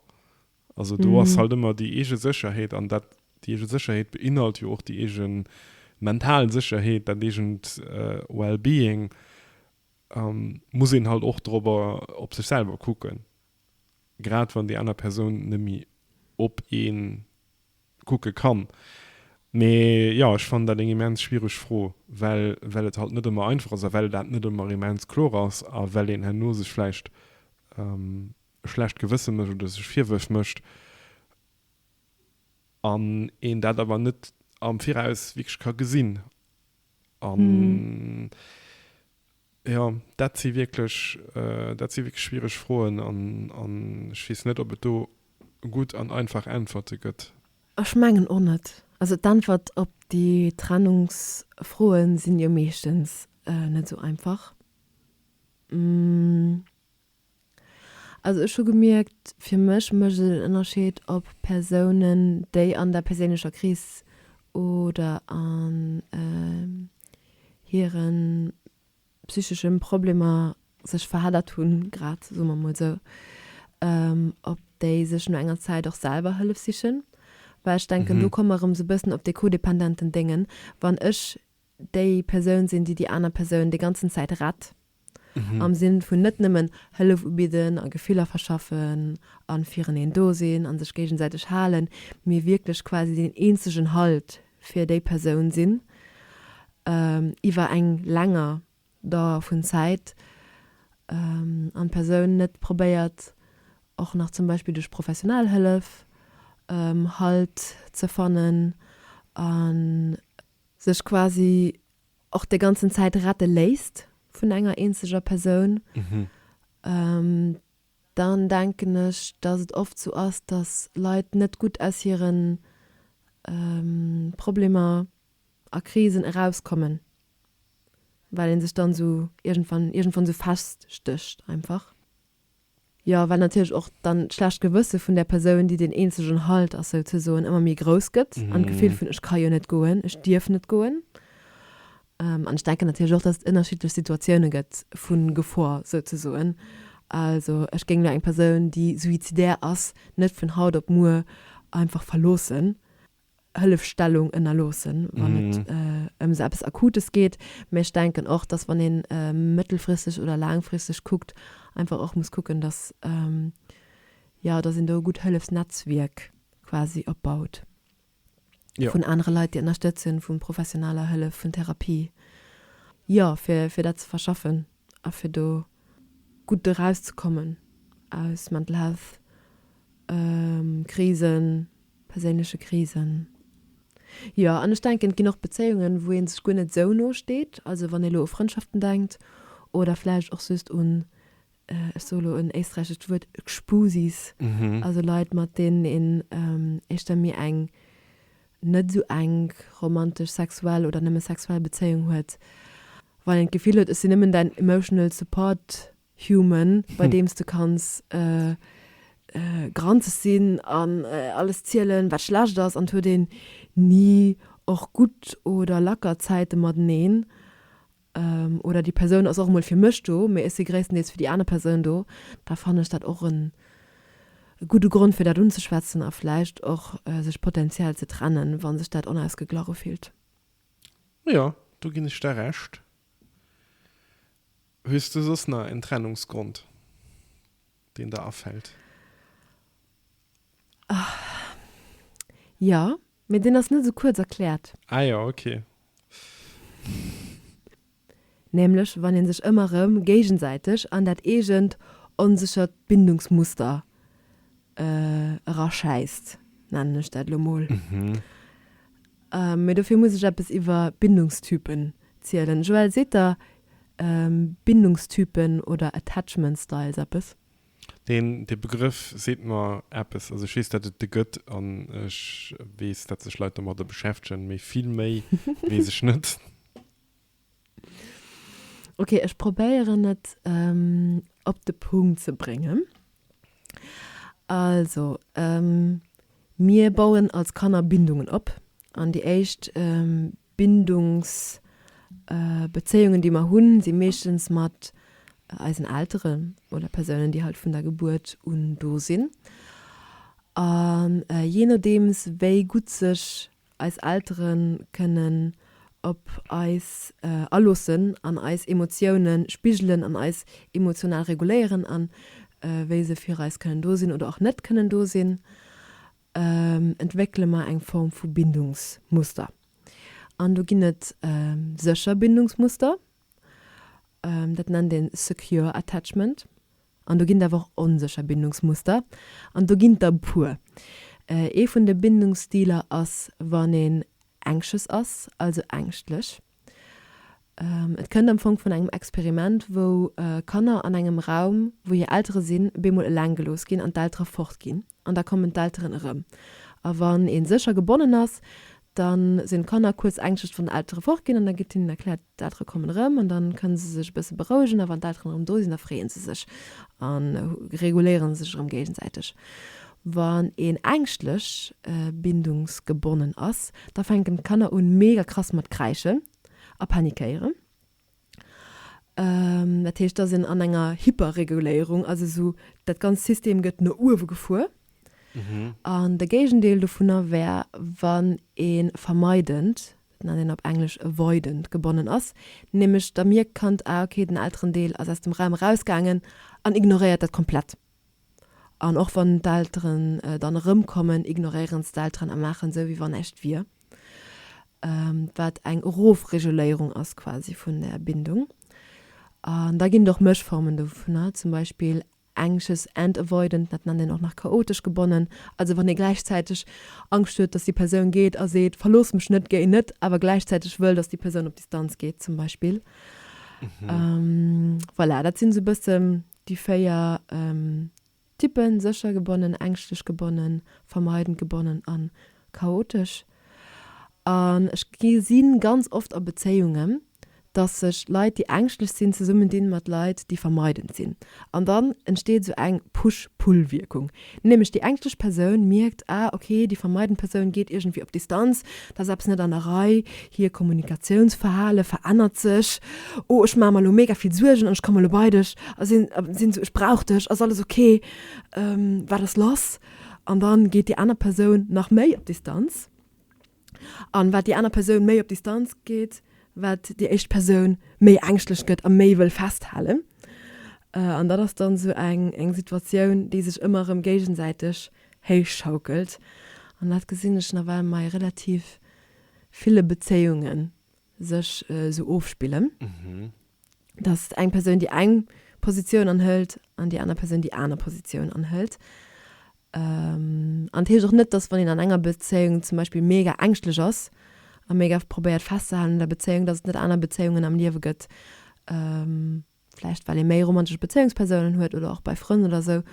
Also do ass halt ëmmer déi eege Sécherheet an dat, déi eege Sécherheet beinhalt jo och déi eege mental Sécherheet, dat eegent Well-being, muss een halt och dorobber op sech selwer kucken, grad wann déi aner Persoun net méi op ee kucke kann. Mee jo, ech fannen dat eng immens schwiereg Fro, well well et halt net ëmmer einfach ass a well dat net ëmmer immens kloer ass a well een herno sech vläicht e schlecht Gewësse mécht oder sech Virwërf mécht an een dat awer net am Viraus wierklech ka gesinn. An jo, dat si wierklech, dat si wierklech schwiereg Froen an an ech weess net, ob et do gutt an einfach Äntwerte gëtt. Ech mengen och net. Also d'Äntwert op déi Trennungsfroen sinn jo meeschtens net esou einfach. Also ech hu gemierkt, fir mech mécht et en Ënnerscheed, ob Persounen, déi an der perséinlecher Kris oder an hire psychesche Problemer sech verheddert hunn, grad, soe mer mol esou, ob déi sech no enger Zäit och selwer Hëllef sichen. Well ech denken, do komme mer erëm esou e bëssen op dee codependenten Déngen, wann ech déi Persoun sinn, déi déi aner Persoun déi ganzen Zäit rett, am Sinn vun net nëmmen Hëllef ubidden a Gefiller verschaffen a fireneen do sinn a sech géigesäiteg halen, mee wierklech quasi deen eenzegen Halt fir déi Persoun sinn iwwer eng länger Dauer vun Zäit an d'Persoun net probéiert och nach zum Beispill duerch professionell Hëllef Halt ze fannen a sech quasi och déi ganzen Zäit rette léisst vun enger eenzeger Persoun, dann denken ech, dass et oft sou ass, dass Leit net gutt aus hire Problemer a Krisen erauskommen, well ee sech dann sou iergendwann iergendwann sou feststécht einfach. Jo, well natierlech och dann d'schlecht Gewësse vun där Persoun, déi deen eenzegen Halt ass souzesoen, ëmmer méi grouss gëtt an d'Gefill vun ech ka jo net goen, ech dierf net goen. An ech denken natierlech och, dass et ënnerschiddlech Situatioune gëtt vu Gefor souzesoen. Also ech géing elo eng Persoun, déi suizidär ass, net vun haut op muer einfach verloossen, Hëllefstellung ënnerloossen, wann et ëm esou eppes Akutes geet. Mä ech denken och, dass wann ee mëttelfristeg oder laangfristeg kuckt, einfach och muss kucken, dass, jo, dass een do e gutt Hëllefsnetzwierk quasi opbaut. Jo. Vun anere Leit, déi ënnerstëtzen, vu professioneller Hëllef, vun Therapie. Jo, fir, fir dat ze verschaffen a fir do gutt erauszekommen aus Mental Health Krisen, perséinleche Krisen. Jo, an ech denken, et ginn och Bezéiungen, wou ee sech guer net esou no steet. Also wann ee lo u Frëndschaften denkt oder vläicht och just un ech soe lo en éisträichescht Wuert, Gspusis, also Leit, mat deenen een éischter méi eng net esou enk romantesch, sexuell oder nëmme sexuell Bezéiung huet, wann een d'Gefill huet, ech sinn nëmmen däin emotional support human, bei deem s de kanns granzeg sinn an alles zielen, wat schlecht ass, an et huet een ni och gutt oder lacker Zäite mateneen. Oder déi Persoun ass och emol fir mech do, mee ech si gréisstendeels fir déi aner Persoun do, da fannen ech dat och en gudde Grond fir dat unzeschwätzen a vläicht och sech potenziell ze trennen, wa sech dat onausgeglach ufillt. Jo, do ginn ech der Recht. Hues du soss nach en Trennungsgrond, deen der afält? Jo, Mee deen ass net esou kuerz erkläert. Ah jo, ok. Nämlech wann ee sech ëmmer erëm géigesäiteg an dat eegent onséchert Bindungsmuster eraschäisst, nennen ech dat elo mol. Mee dofir muss ech eppes iwwer Bindungstypen zielen. Joël, seet der Bindungstypen oder Attachment Styles eppes? Deen, dee Begrëff seet mer eppes. Also ech weess, datt et de gëtt an ech weess, datt sech Leit domadder beschäftegen, mee vill méi weess ech net. Ok, ech probéieren et op de Punkt ze bréngen. Also, mir bauen als Kanner Bindungen op an déi éischt Bindungsbezéiungen, déi mer hunn, si meeschtens mat eisen Elteren oder Persounen, déi halt vun der Gebuert un do sinn. A jee nodeems, wéi gutt sech eis Eltere kënnen op eis aloossen an eis Emotioune spigelen an eis emotional reguléieren an wéi se fir eis kënnen do sinn oder och net kënnen do sinn, entwéckele mer eng Form vu Bindungsmuster. An do ginn et sécher Bindungsmuster, dat nennt een secure attachment. An do ginn et awer och onsécher Bindungsmuster, an do ginn et der e puer. Ee vun de Bindungsstiler ass, wann een anxious ass, also ängschtlech. Et kënnt am Fong vun engem Experiment, wou Kanner an engem Raum, wou hir Eltere sinn, bemol eleng gelooss ginn an d'Eltere fort ginn. An da kommen d'Elteren erëm. A wann ee sécher gebonnen ass, da sinn d'Kanner kuerz ängschtlech, wann d'Eltere fort ginn. An da gëtt hinnen erkläert, d'Eltere kommen erëm. An da kënne se sech e bësse berouegen. A wann d'Elteren erëm do sinn, da freeë se sech a reguléiere sech erëm géigesäiteg. Wann een ängschtlech bindungsgebonnen ass, da fänken d'Kanner un mega krass mat kräischen a panikéieren. Dat heescht, da sinn an enger Hyperreguléierung, also esou dat ganzt System gëtt no uewe gefuer. An de Géigendeel dovunner wär, wann ee vermeidend, dat nennt een op Englesch avoidant, gebonnen ass, nämlech da mierkt d'Kand, ah okay, den Elterendeel ass aus dem Raum erausgaangen an ignoréiert dat komplett. An och wann d'Elteren dann erëmkommen, ignoréieren se d'Elteren a maachen esou, wéi wann näischt wier. Wat eng Erofreguléierung ass quasi vun der Bindung. An da ginn et och Mëschformen dovunner, zum Beispill anxious and avoidant, dat nennt een och nach chaotesch gebonnen. Also wann ee gläichzäiteg Angscht huet, dass déi Persoun geet a seet, verlooss mech net, géi net, awer gläichzäiteg wëll, dass déi Persoun op Distanz geet zum Beispill. Voilà, dat sinn esou e bëssen Déi 4 Typen, sécher gebonnen, ängschtlech gebonnen, vermeidend gebonnen a chaotesch. An ech gesi ganz oft a Bezéiungen, Dass sech Leit, déi ängschtlech sinn, zesummendinn mat Leit, déi vermeidend sinn. An dann entsteet esou eng Push-Pull-Wierkung. Nämlech déi ängschtlech Persoun mierkt, ah ok, déi vermeidend Persoun geet iergendwéi op Distanz, da ass eppes net an der Rei, hir Kommunikatiounsverhale verännert sech, oh ech maache mer elo mega vill Suergen an ech komme elo bei dech a sinn sinn esou, ech brauch dech, ass alles ok, wat ass lass? An dann geet déi aner Persoun nach méi op Distanz. An wat déi aner Persoun méi op Distanz geet, wat déi éischt Persoun méi ängschtlech gëtt a méi wëll festhalen. An dat ass dann esou eng eng Situatioun, déi sech ëmmer erëm géigesäiteg héichschaukelt. An dat gesinn ech nawell mei relativ ville Bezéiunge sech esou ofspillen, dass eng Persoun déi eng Positioun anhëlt an déi aner Persoun déi aner Positioun anhëlt. An et heescht och net, dass wann een an enger Bezéiung zum Beispill mega ängschtlech ass a mega probéiert festzehalen un der Bezéiung, dass et net aner Bezéiungen am Liewe gëtt, vläicht well ee méi romantesch Bezéiungspersounen huet oder och bei Frënn oder sou,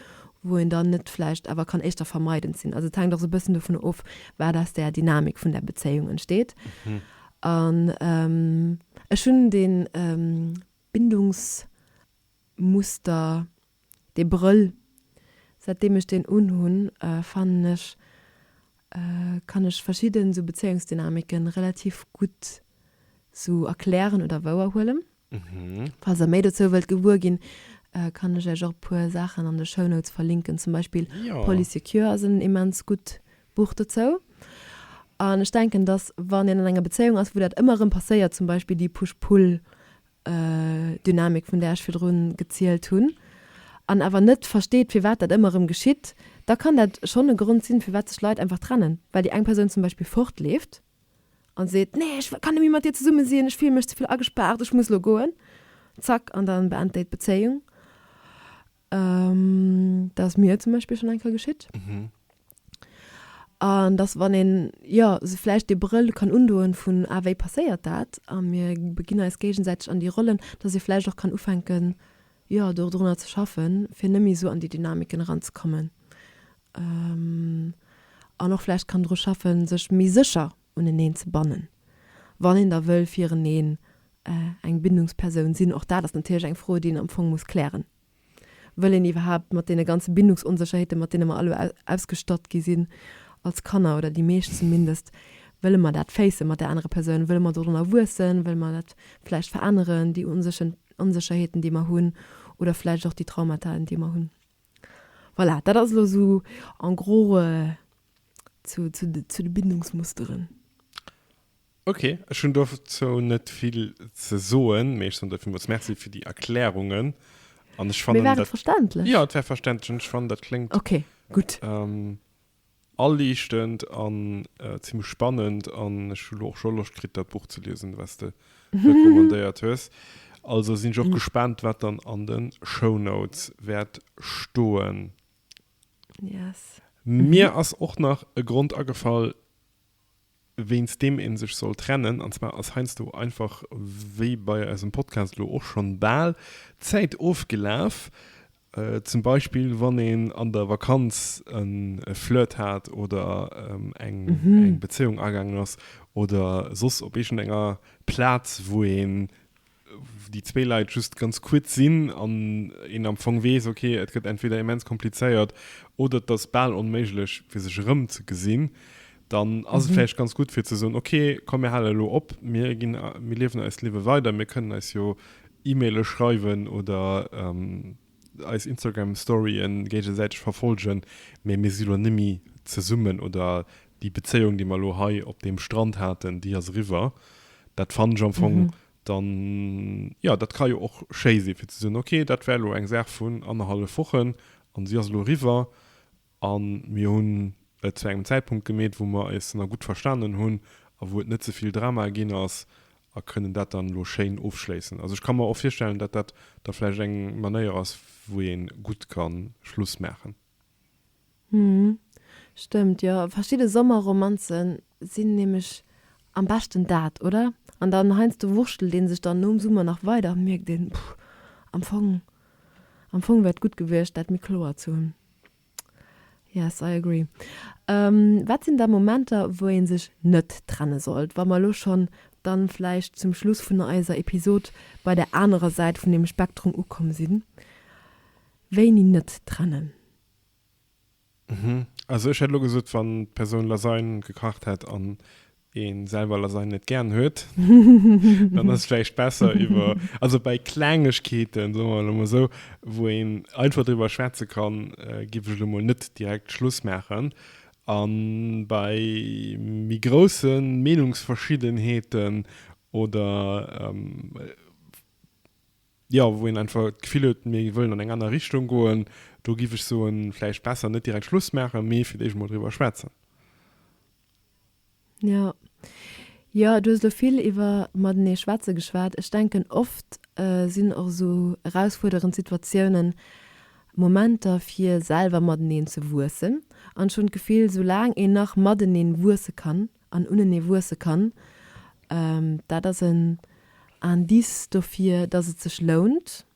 wou een dann net vläicht awer kann éischter vermeidend sinn. Also et hänkt och sou e bëssen dovun of, wat aus där Dynamik vun där Bezéiung entsteet. An ech hunn dee Bindungsmuster, dee Brëll, säitdeem ech deen unhunn, fannen ech, kann ech verschidden sou Bezéiungsdynamiken relativ gutt sou erklären oder wouerhuelen. Falls der méi dozou wëllt gewuer ginn, kann ech iech och e puer Saachen an de Shownotes verlinken. Zum Beispill Polysecure ass en immens gutt Buch dozou. An ech denken, dass wann een an enger Bezéiung ass, wou dat ëmmer erëm passéiert, zum Beispill déi Push-Pull Dynamik, vun där ech virdrun gezielt hunn, an awer net versteet, firwat dat ëmmer erëm geschitt, da kann dat schonn e Grond sinn, firwat sech Leit einfach trennen, well déi eng Persoun zum Beispill fortleeft an seet, Nee, ech kann net méi mat dir zesumme sinn, ech fille mech ze vill agespaart, ech muss elo goen. Zack, an dann beent déi d'Bezéiung. Dat ass mir zum Beispill schonn eng Kéier geschitt. An dass wann een, jo, sou vläicht dee Brëll kann undoen vun, ah, wéi passéiert dat? A mir beginn eis géigesäiteg an déi Rollen, dass ee vläicht och kann ufänken, jo, dodrunner ze schaffen, fir net méi esou an déi Dynamiken eranzekommen. An och vläicht kann dru schaffen, sech méi sécher uneneen ze bannen, wann een da wëll fireneen eng Bindungspersoun sinn. Och dat ass natierlech eng Fro, déi een am Fong muss klären. Wëll een iwwerhaapt mat deene ganze Bindungsonsécherheeten, mat deene mer alle ausgestatt gi sinn als Kanner, oder déi meescht zumindest, wëlle mer dat facen mat där anerer Persoun? Wëlle mer dorunner wuessen? Wëlle mer dat vläicht veränneren, déi Onsécherheeten, déi mer hunn, oder vläicht och déi Traumataen, déi mer hunn? Voilà, dat ass elo esou en gros zu de Bindungsmusteren. Ok, ech hunn dozou net vill ze soen, mee ech soen der villmools Merci fir déi Erklärungen. An ech fannen dat. Mee war et verständlech? Jo, et war verständlech an ech fannen dat kléngt. Ok, gutt. Aliichtend an zimmlech spannend an ech hu lo och scho Loscht kritt dat Buch ze liesen, wat s de recommandéiert hues. Also sinn ech och gespaant, wat dann an de Shownotes wäert stoen. Yes. Mir ass och nach e Grond agefall, wéinst deem ee sech soll trennen, an zwar ass heiansdo einfach, wéi bei eisem Podcast elo och schonn bal, d'Zäit ofgelaf. Zum Beispill wann een an der Vakanz e Flirt hat oder eng Bezéiung agaangen ass oder soss op iergendenger Plaz, wou een déi zwéi Leit just ganz kuerz sinn an een am Fong weess, ok, et gëtt entweder immens komplizéiert oder et ass bal onméiglech, fir sech erëm ze gesinn, dann ass et vläicht ganz gutt fir ze soen, ok, komm mir hale elo op, mir ginn, mir liewen eist Liewe weider, mir kënnen eis jo E-Maile schreiwen oder eis Instagram Storyen géigesäiteg verfolgen, mee mir si lo nemmi zesummen oder déi Bezéiung déi mer lo hei op deem Strand haten, déi ass eriwwer. Dat fannen ech am Fong dann, jo dat ka jo och schéi si fir ze soen, ok dat war lo eng Saach vun annerhallef Wochen an si ass elo eriwwer A mir hunn et zu engem Zäitpunkt gemeet, wou mer eis nach gutt verstanen hunn a wou et net ze vill Drama ginn ass a kënnen dat dann elo schéin ofschléissen. Also ech ka mer och virstellen, datt dat da vläicht eng Manéier ass, wou ee gutt ka Schluss maachen. Hm, stëmmt, jo. Verschidde Sommerromanze sinn nämlech am beschten dat, oder? An dann heiansdo wurschtelt ee sech dann nom Summer nach weider an mierkt een, Puh, am Fong, am Fong wär et gutt gewiescht, dat méi kloer ze hunn. Yes, I agree. Wat sinn da Momenter, wou ee sech net trenne sollt? Wa mer elo schonn. dann vläicht zum Schluss vun eiser Episod bei der anerer Säit vun dem Spektrum ukomm sinn. Wéini net trennen? Also ech hätt elo gesot, wann d'Persoun Lasagne gekacht hätt an ee selwer Lasagne net gären huet, dann ass et vläicht besser iwwer, also bei Klengegkeeten, soe mer elo mol esou, wou een einfach driwwer schwätze kann, géif ech elo mol net direkt Schluss maachen. A bei méi grousse Meenungsverschiddenheeten oder, jo, wou een einfach d'Gefill huet, mir wëllen an eng aner Richtung goen, do giff ech soen, vläicht besser net direkt Schluss maachen, mee fir d'éischt emol driwwer schwätzen. Jo. Jo, du hues elo vill iwwer matenee schwätze geschwat. Ech denken, oft sinn och esou erausfuerderend Situatiounen Momenter, fir selwer mateneen ze wuessen. An ech hunn d'Gefill, soulaang een nach mateneen wuesse kann an unenee wuesse kann, dat ass en Indice dofir, dass et sech lount,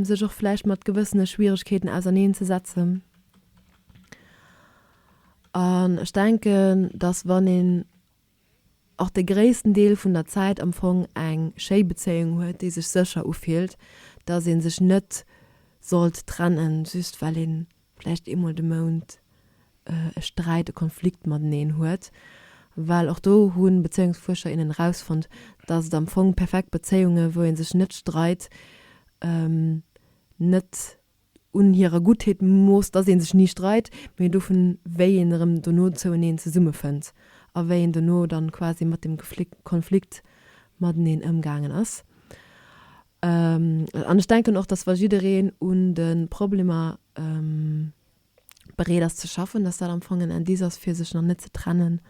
sech och vläicht mat gewëssene Schwieregkeeten auserneen ze setzen. An ech denken, dass wann een och de gréissten Deel vun der Zäit am Fong eng schéi Bezéiung huet, déi sech sécher ufillt, dass ee sech net sollt trennen, just well ee vläicht eemol de Mount e Sträit, e Konflikt mateneen huet, well och do hu Bezéiungsfuerscher, innen erausfonnt, dass et am Fong perfekt Bezéiunge wou ee sech net streit, net un hirer Guttheet moosst, dass ee sech ni streit, mee dovun wéi een erëm dono zoueneen zesummefënnt a wéi een dono dann quasi mat dem Konflikt mateneen ëmgaangen ass. An ech denken och, dass wa jiddereen un de Problemer bereet ass ze schaffen, dass dat am Fong en Indice ass fir sech nach net ze trennen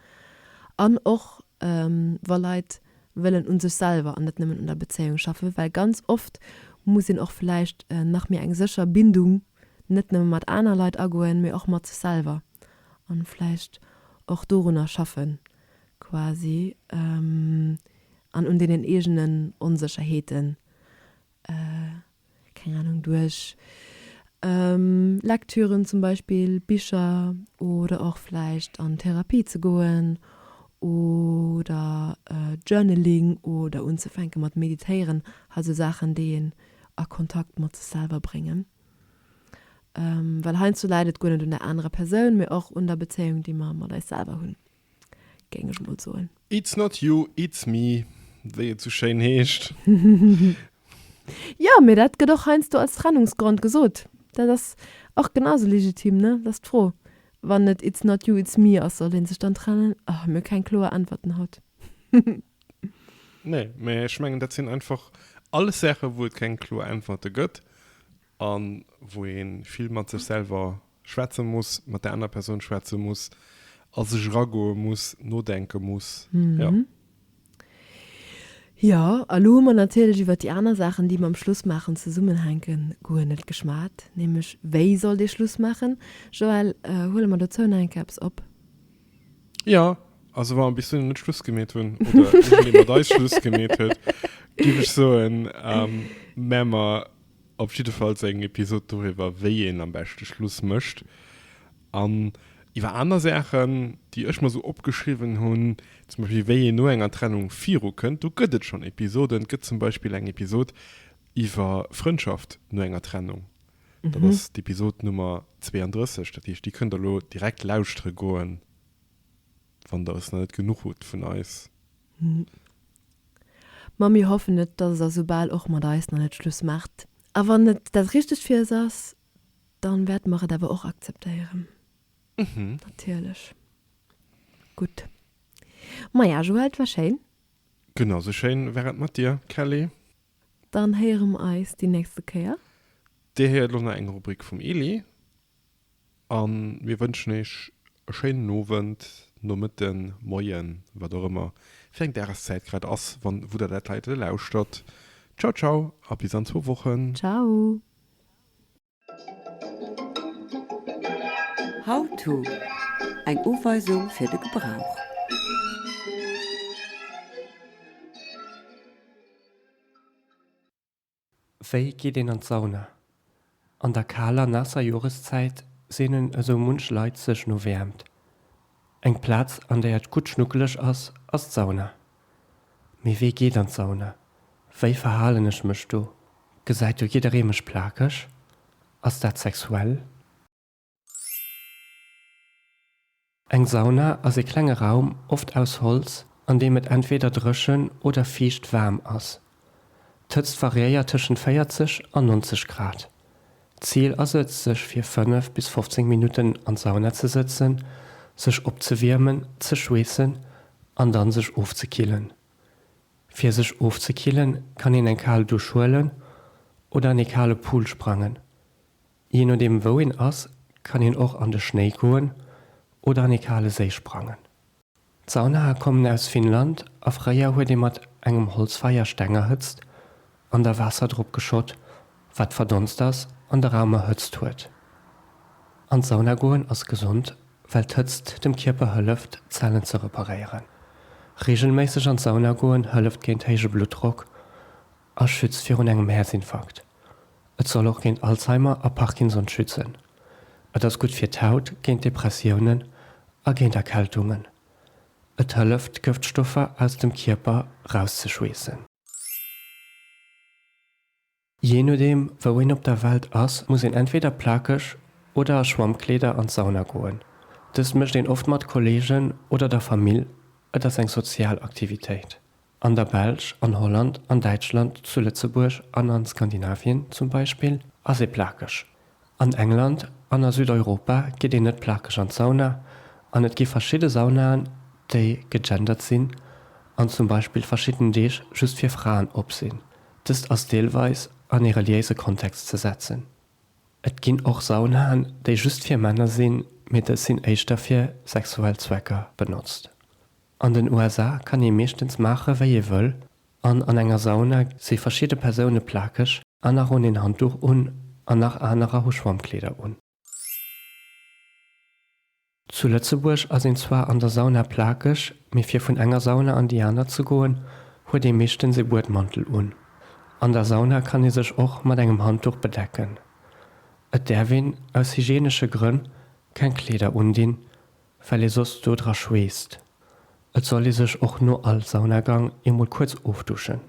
an och wa Leit wëllen un sech selwer an net nëmmen un der Bezéiung schaffen, well ganz oft muss een och vläicht nach méi eng sécher Bindung net nëmme mat aner Leit agoen, mee och mat sech selwer an vläicht och dorunner schaffen quasi an un deenen eegenen Onsécherheeten keng Ahnung, duerch Lektüren zum Beispill, Bicher oder och vläicht an Therapie ze goen oder Journaling oder unzefänke mat meditéieren, also Saachen déi een a Kontakt mat sech selwer bréngen. Well heiansdo läit et guer net un der anerer Persoun, mee och un der Bezéiung déi mer mat eis selwer hunn. Géing ech mol soen. It's not you, it's me, wéi et sou schéin heescht. Jo, mee dat gëtt och heiansdo als Trennungsgrond gesot. Dat ass och genau sou legitim, ne? Dat ass d'Fro. Wann et it's not you, it's me ass, soll ee sech dann trennen? Oh, mir hu keng kloer Äntwerten haut. Nee, mee ech mengen, dat sinn einfach alles Saachen, wou et keng kloer Äntwerte gëtt a wou ee vill mat sech selwer schwätze muss, mat der aner Persoun schwätze muss, a sech eragoe muss, nodenke muss. Jo. Jo, a lo hu mer natierlech iwwert déi aner Saachen, déi mam Schlussmaachen zesummenhänken, guer net geschwat, nämlech wéi sollt ee Schluss maachen. Joël, huele mer dozou nach eng Kéier eppes op? Jo, also wa mer bis dohinner net Schluss gemeet hunn oder iergendee mat eis Schluss gemeet huet, géif ech soen, mä mer Op jiddefalls eng Episod doriwwer, wéi een am beschte Schluss mécht. An iwwer aner Saachen, déi ech mer sou opgeschriwwen hunn, zum Beispill wéi een no enger Trennung virukënnt, do gëtt et schonn Episoden. Et gëtt zum Beispill eng Episod iwwer Frëndschaft no enger Trennung. Dat ass d'Episod Nummer 32. Dat heescht, déi kënnt der elo direkt lauschtere goen, wann der es nach net genuch hutt vun eis. Ma mir hoffen et, dass et esoubal och mat eis nach net Schluss maacht. A wann et dat Richtegt fir es ass, dann wäerte mer et awer och akzeptéieren. Natierlech. Gutt. Maja, Joël, et war schéin. Genau sou schéin war et mat dir, Kelly. Dann héiere mer eis déi nächste Kéier. Dir héiert elo nach eng Rubrik vum Eli. A mir wënschen iech e schéinen Owend, Nomëtten, Moien, wat och ëmmer fir eng Dageszäit grad ass, wann, wou der dat heite lauschtert. Ciao, ciao a bis an zwou Wochen. Ciao. How to, Eng Uweisung fir de Gebrauch. Wéi geet een an d'Sauna? An der kaler, naasser Joreszäit seenen esou munch Leit sech no Wäermt. Eng Plaz, an där et gutt schnuckeleg ass, ass d'Sauna. Mee wee geet an d'Sauna? Wéi verhalen ech mech do? Gesäit do jidderee mech plakeg? Ass dat sexuell? Eng Sauna ass ee klenge Raum, oft aus Holz, an deem et entweder dréchen oder fiicht waarm ass. D'Hëtzt variéiert tëschent 40 an 90 Grad. D'Zil ass et, sech fir 5 bis 15 Minutten an d'Sauna ze sëtzen, sech opzewiermen, ze schweessen an dann sech ofzekillen. Fir sech ofzekillen, kann een eng kal Dusch huelen oder an ee kale Pool sprangen. Jee nodeem wou een ass, kann een och an de Schnéi goen oder an ee kale Séi sprangen. D'Saunae kommen aus Finnland a fréier huet ee mat engem Holzfeier Steng erhëtzt an da Waasser drop geschott, wat verdonst ass an de Raum erhëtzt huet. An d'Sauna goen ass gesond, well d'Hëtzt dem Kierper hëlleft, d'Zellen ze reparéieren. Reegelméisseg an d'Sauna goen hëlleft géint héije Bluttdrock a schützt virun engem Häerzinfarkt. Et soll och géint Alzheimer a Parkinson schützen. Et ass gutt fir d'Haut, géint Depressiounen a géint Erkältungen. Et hëlleft, Gëftstoffer aus dem Kierper rauszeschweessen. Jee nodeem wou een op der Welt ass, muss een entweder plakeg oder a Schwammkleeder an d'Sauna goen. Dëst mécht een oft mat Kolleegen oder der Famill, et ass eng sozial Aktivitéit. An der Belsch, an Holland, an Däitschland, zu Lëtzebuerg an an Skandinavien zum Beispill ass ee plakeg. An England an a Südeuropa geet een net plakeg an d'Sauna an et gi verschidde Saunaen, déi gegendert sinn an zum Beispill verschidden Deeg just fir Fraen op sinn. Dëst ass deelweis an ee reliéise Kontext ze setzen. Et ginn och Saunaen, déi just fir Männer sinn, mee dës sinn éischter fir sexuell Zwecker benotzt. An den USA kann ee meeschtens maache wéi ee wëll an an enger Sauna si verschidde Persoune plakeg, aner hunn een Handduch un an nach anerer hu Schwammkleeder un. Zu Lëtzebuerg ass een zwar an der Sauna plakeg, mee fir vun enger Sauna an déi aner ze goen, huet ee meeschtens ee Buedmantel un. An der Sauna kann ee sech och mat engem Handduch bedecken. Et däerf een, aus hygienesche Grënn, keng Kleeder undinn, well ee soss do dra schweesst. Et soll ee sech och no all Saunagang eemol kuerz ofduschen.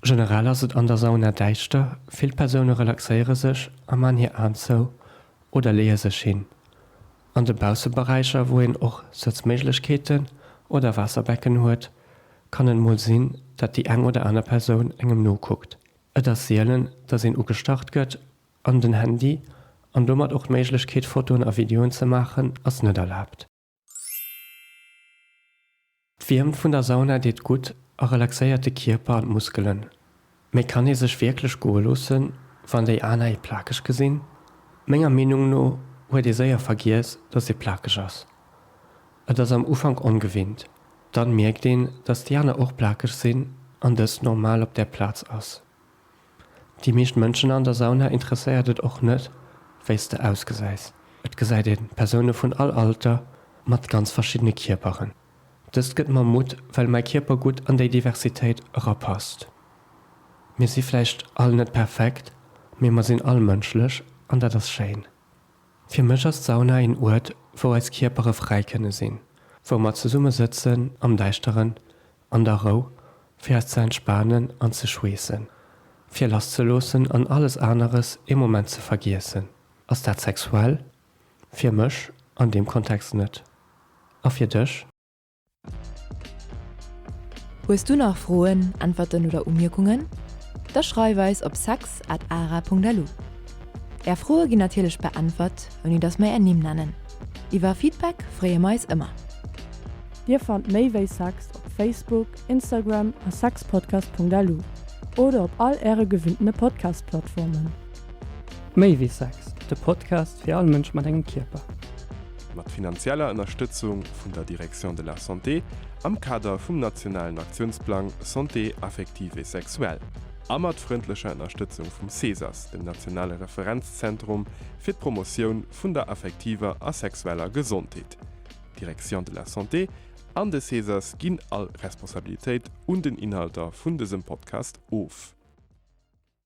Generell ass et an der Sauna däischter, vill Persoune relaxéiere sech a man hir Aen zou oder leeë sech hin. An de Bausseberäicher, wou een och Sëtzméiglechkeeten oder Waasserbecken huet, kann et mol sinn, dat déi eng oder aner Persoun engem nokuckt. Et ass sielen, dass een ugestach gëtt An den Handy, an domat och d'Méiglechkeet Fotoen a Videoen ze maachen, ass net erlaabt. D'Wiermt vun der Sauna deet gutt a relaxéiert de Kierper an d'Muskelen. Mee kann ee sech wierklech goe loossen, wann déi aner ee plakeg gesinn? Menger Meenung no huet ee séier vergiess, dass ee plakeg ass. Et ass am Ufank ongewinnt, dann mierkt een, dass déi aner och plakeg sinn an dëst normal op där Plaz ass. Déi meescht Mënschen an der Sauna interesséiert et och net, wéi s de ausgesäis. Et gesäit ee Persoune vun all Alter mat ganz verschiddene Kierperen. Dëst gëtt mer Mutt, well mäi Kierper gutt an déi Diversitéit erapasst. Mir si vläicht all net perfekt, mee mer sinn all mënschlech an dat ass schéin. Fir mech ass d'Sauna een Uert, wou eis Kierpere fräi kënne sinn, wou mer zesumme sëtzen am Däischteren, an der Rou, fir eis ze entspanen an ze schweessen, fir lasszeloossen an alles aneres ee Moment ze vergiessen. Ass dat sexuell? Fir mech an deem Kontext net. A fir dech? Hues du nach Froen, Äntwerten oder Umierkungen? Da schreif eis op sex at ara.lu. Är Froe ginn natierlech beäntwert, ouni dass mer är Nimm nennen. Iwwer Feedback freeë mer eis ëmmer. Dir fannt méi wéi Sex op Facebook, Instagram a sexpodcast.lu oder op all äre gewinntene Podcast-Plattformen. Méi wéi Sex, de Podcast fir all Mënsch mat engem Kierper. Mat finanzieller Ënnerstëtzung vun der Direction de la Santé am Kader vum nationalen Aktiounsplang Santé affective et sexuelle a mat frëndlecher Ënnerstëtzung vum CESAS, dem nationale Referenzzentrum fir d'Promotioun vun der affektiver a sexueller Gesondheet. D'Direction de la Santé an de CESAS ginn all Responsabilitéit un den Inhalter vun dësem Podcast of.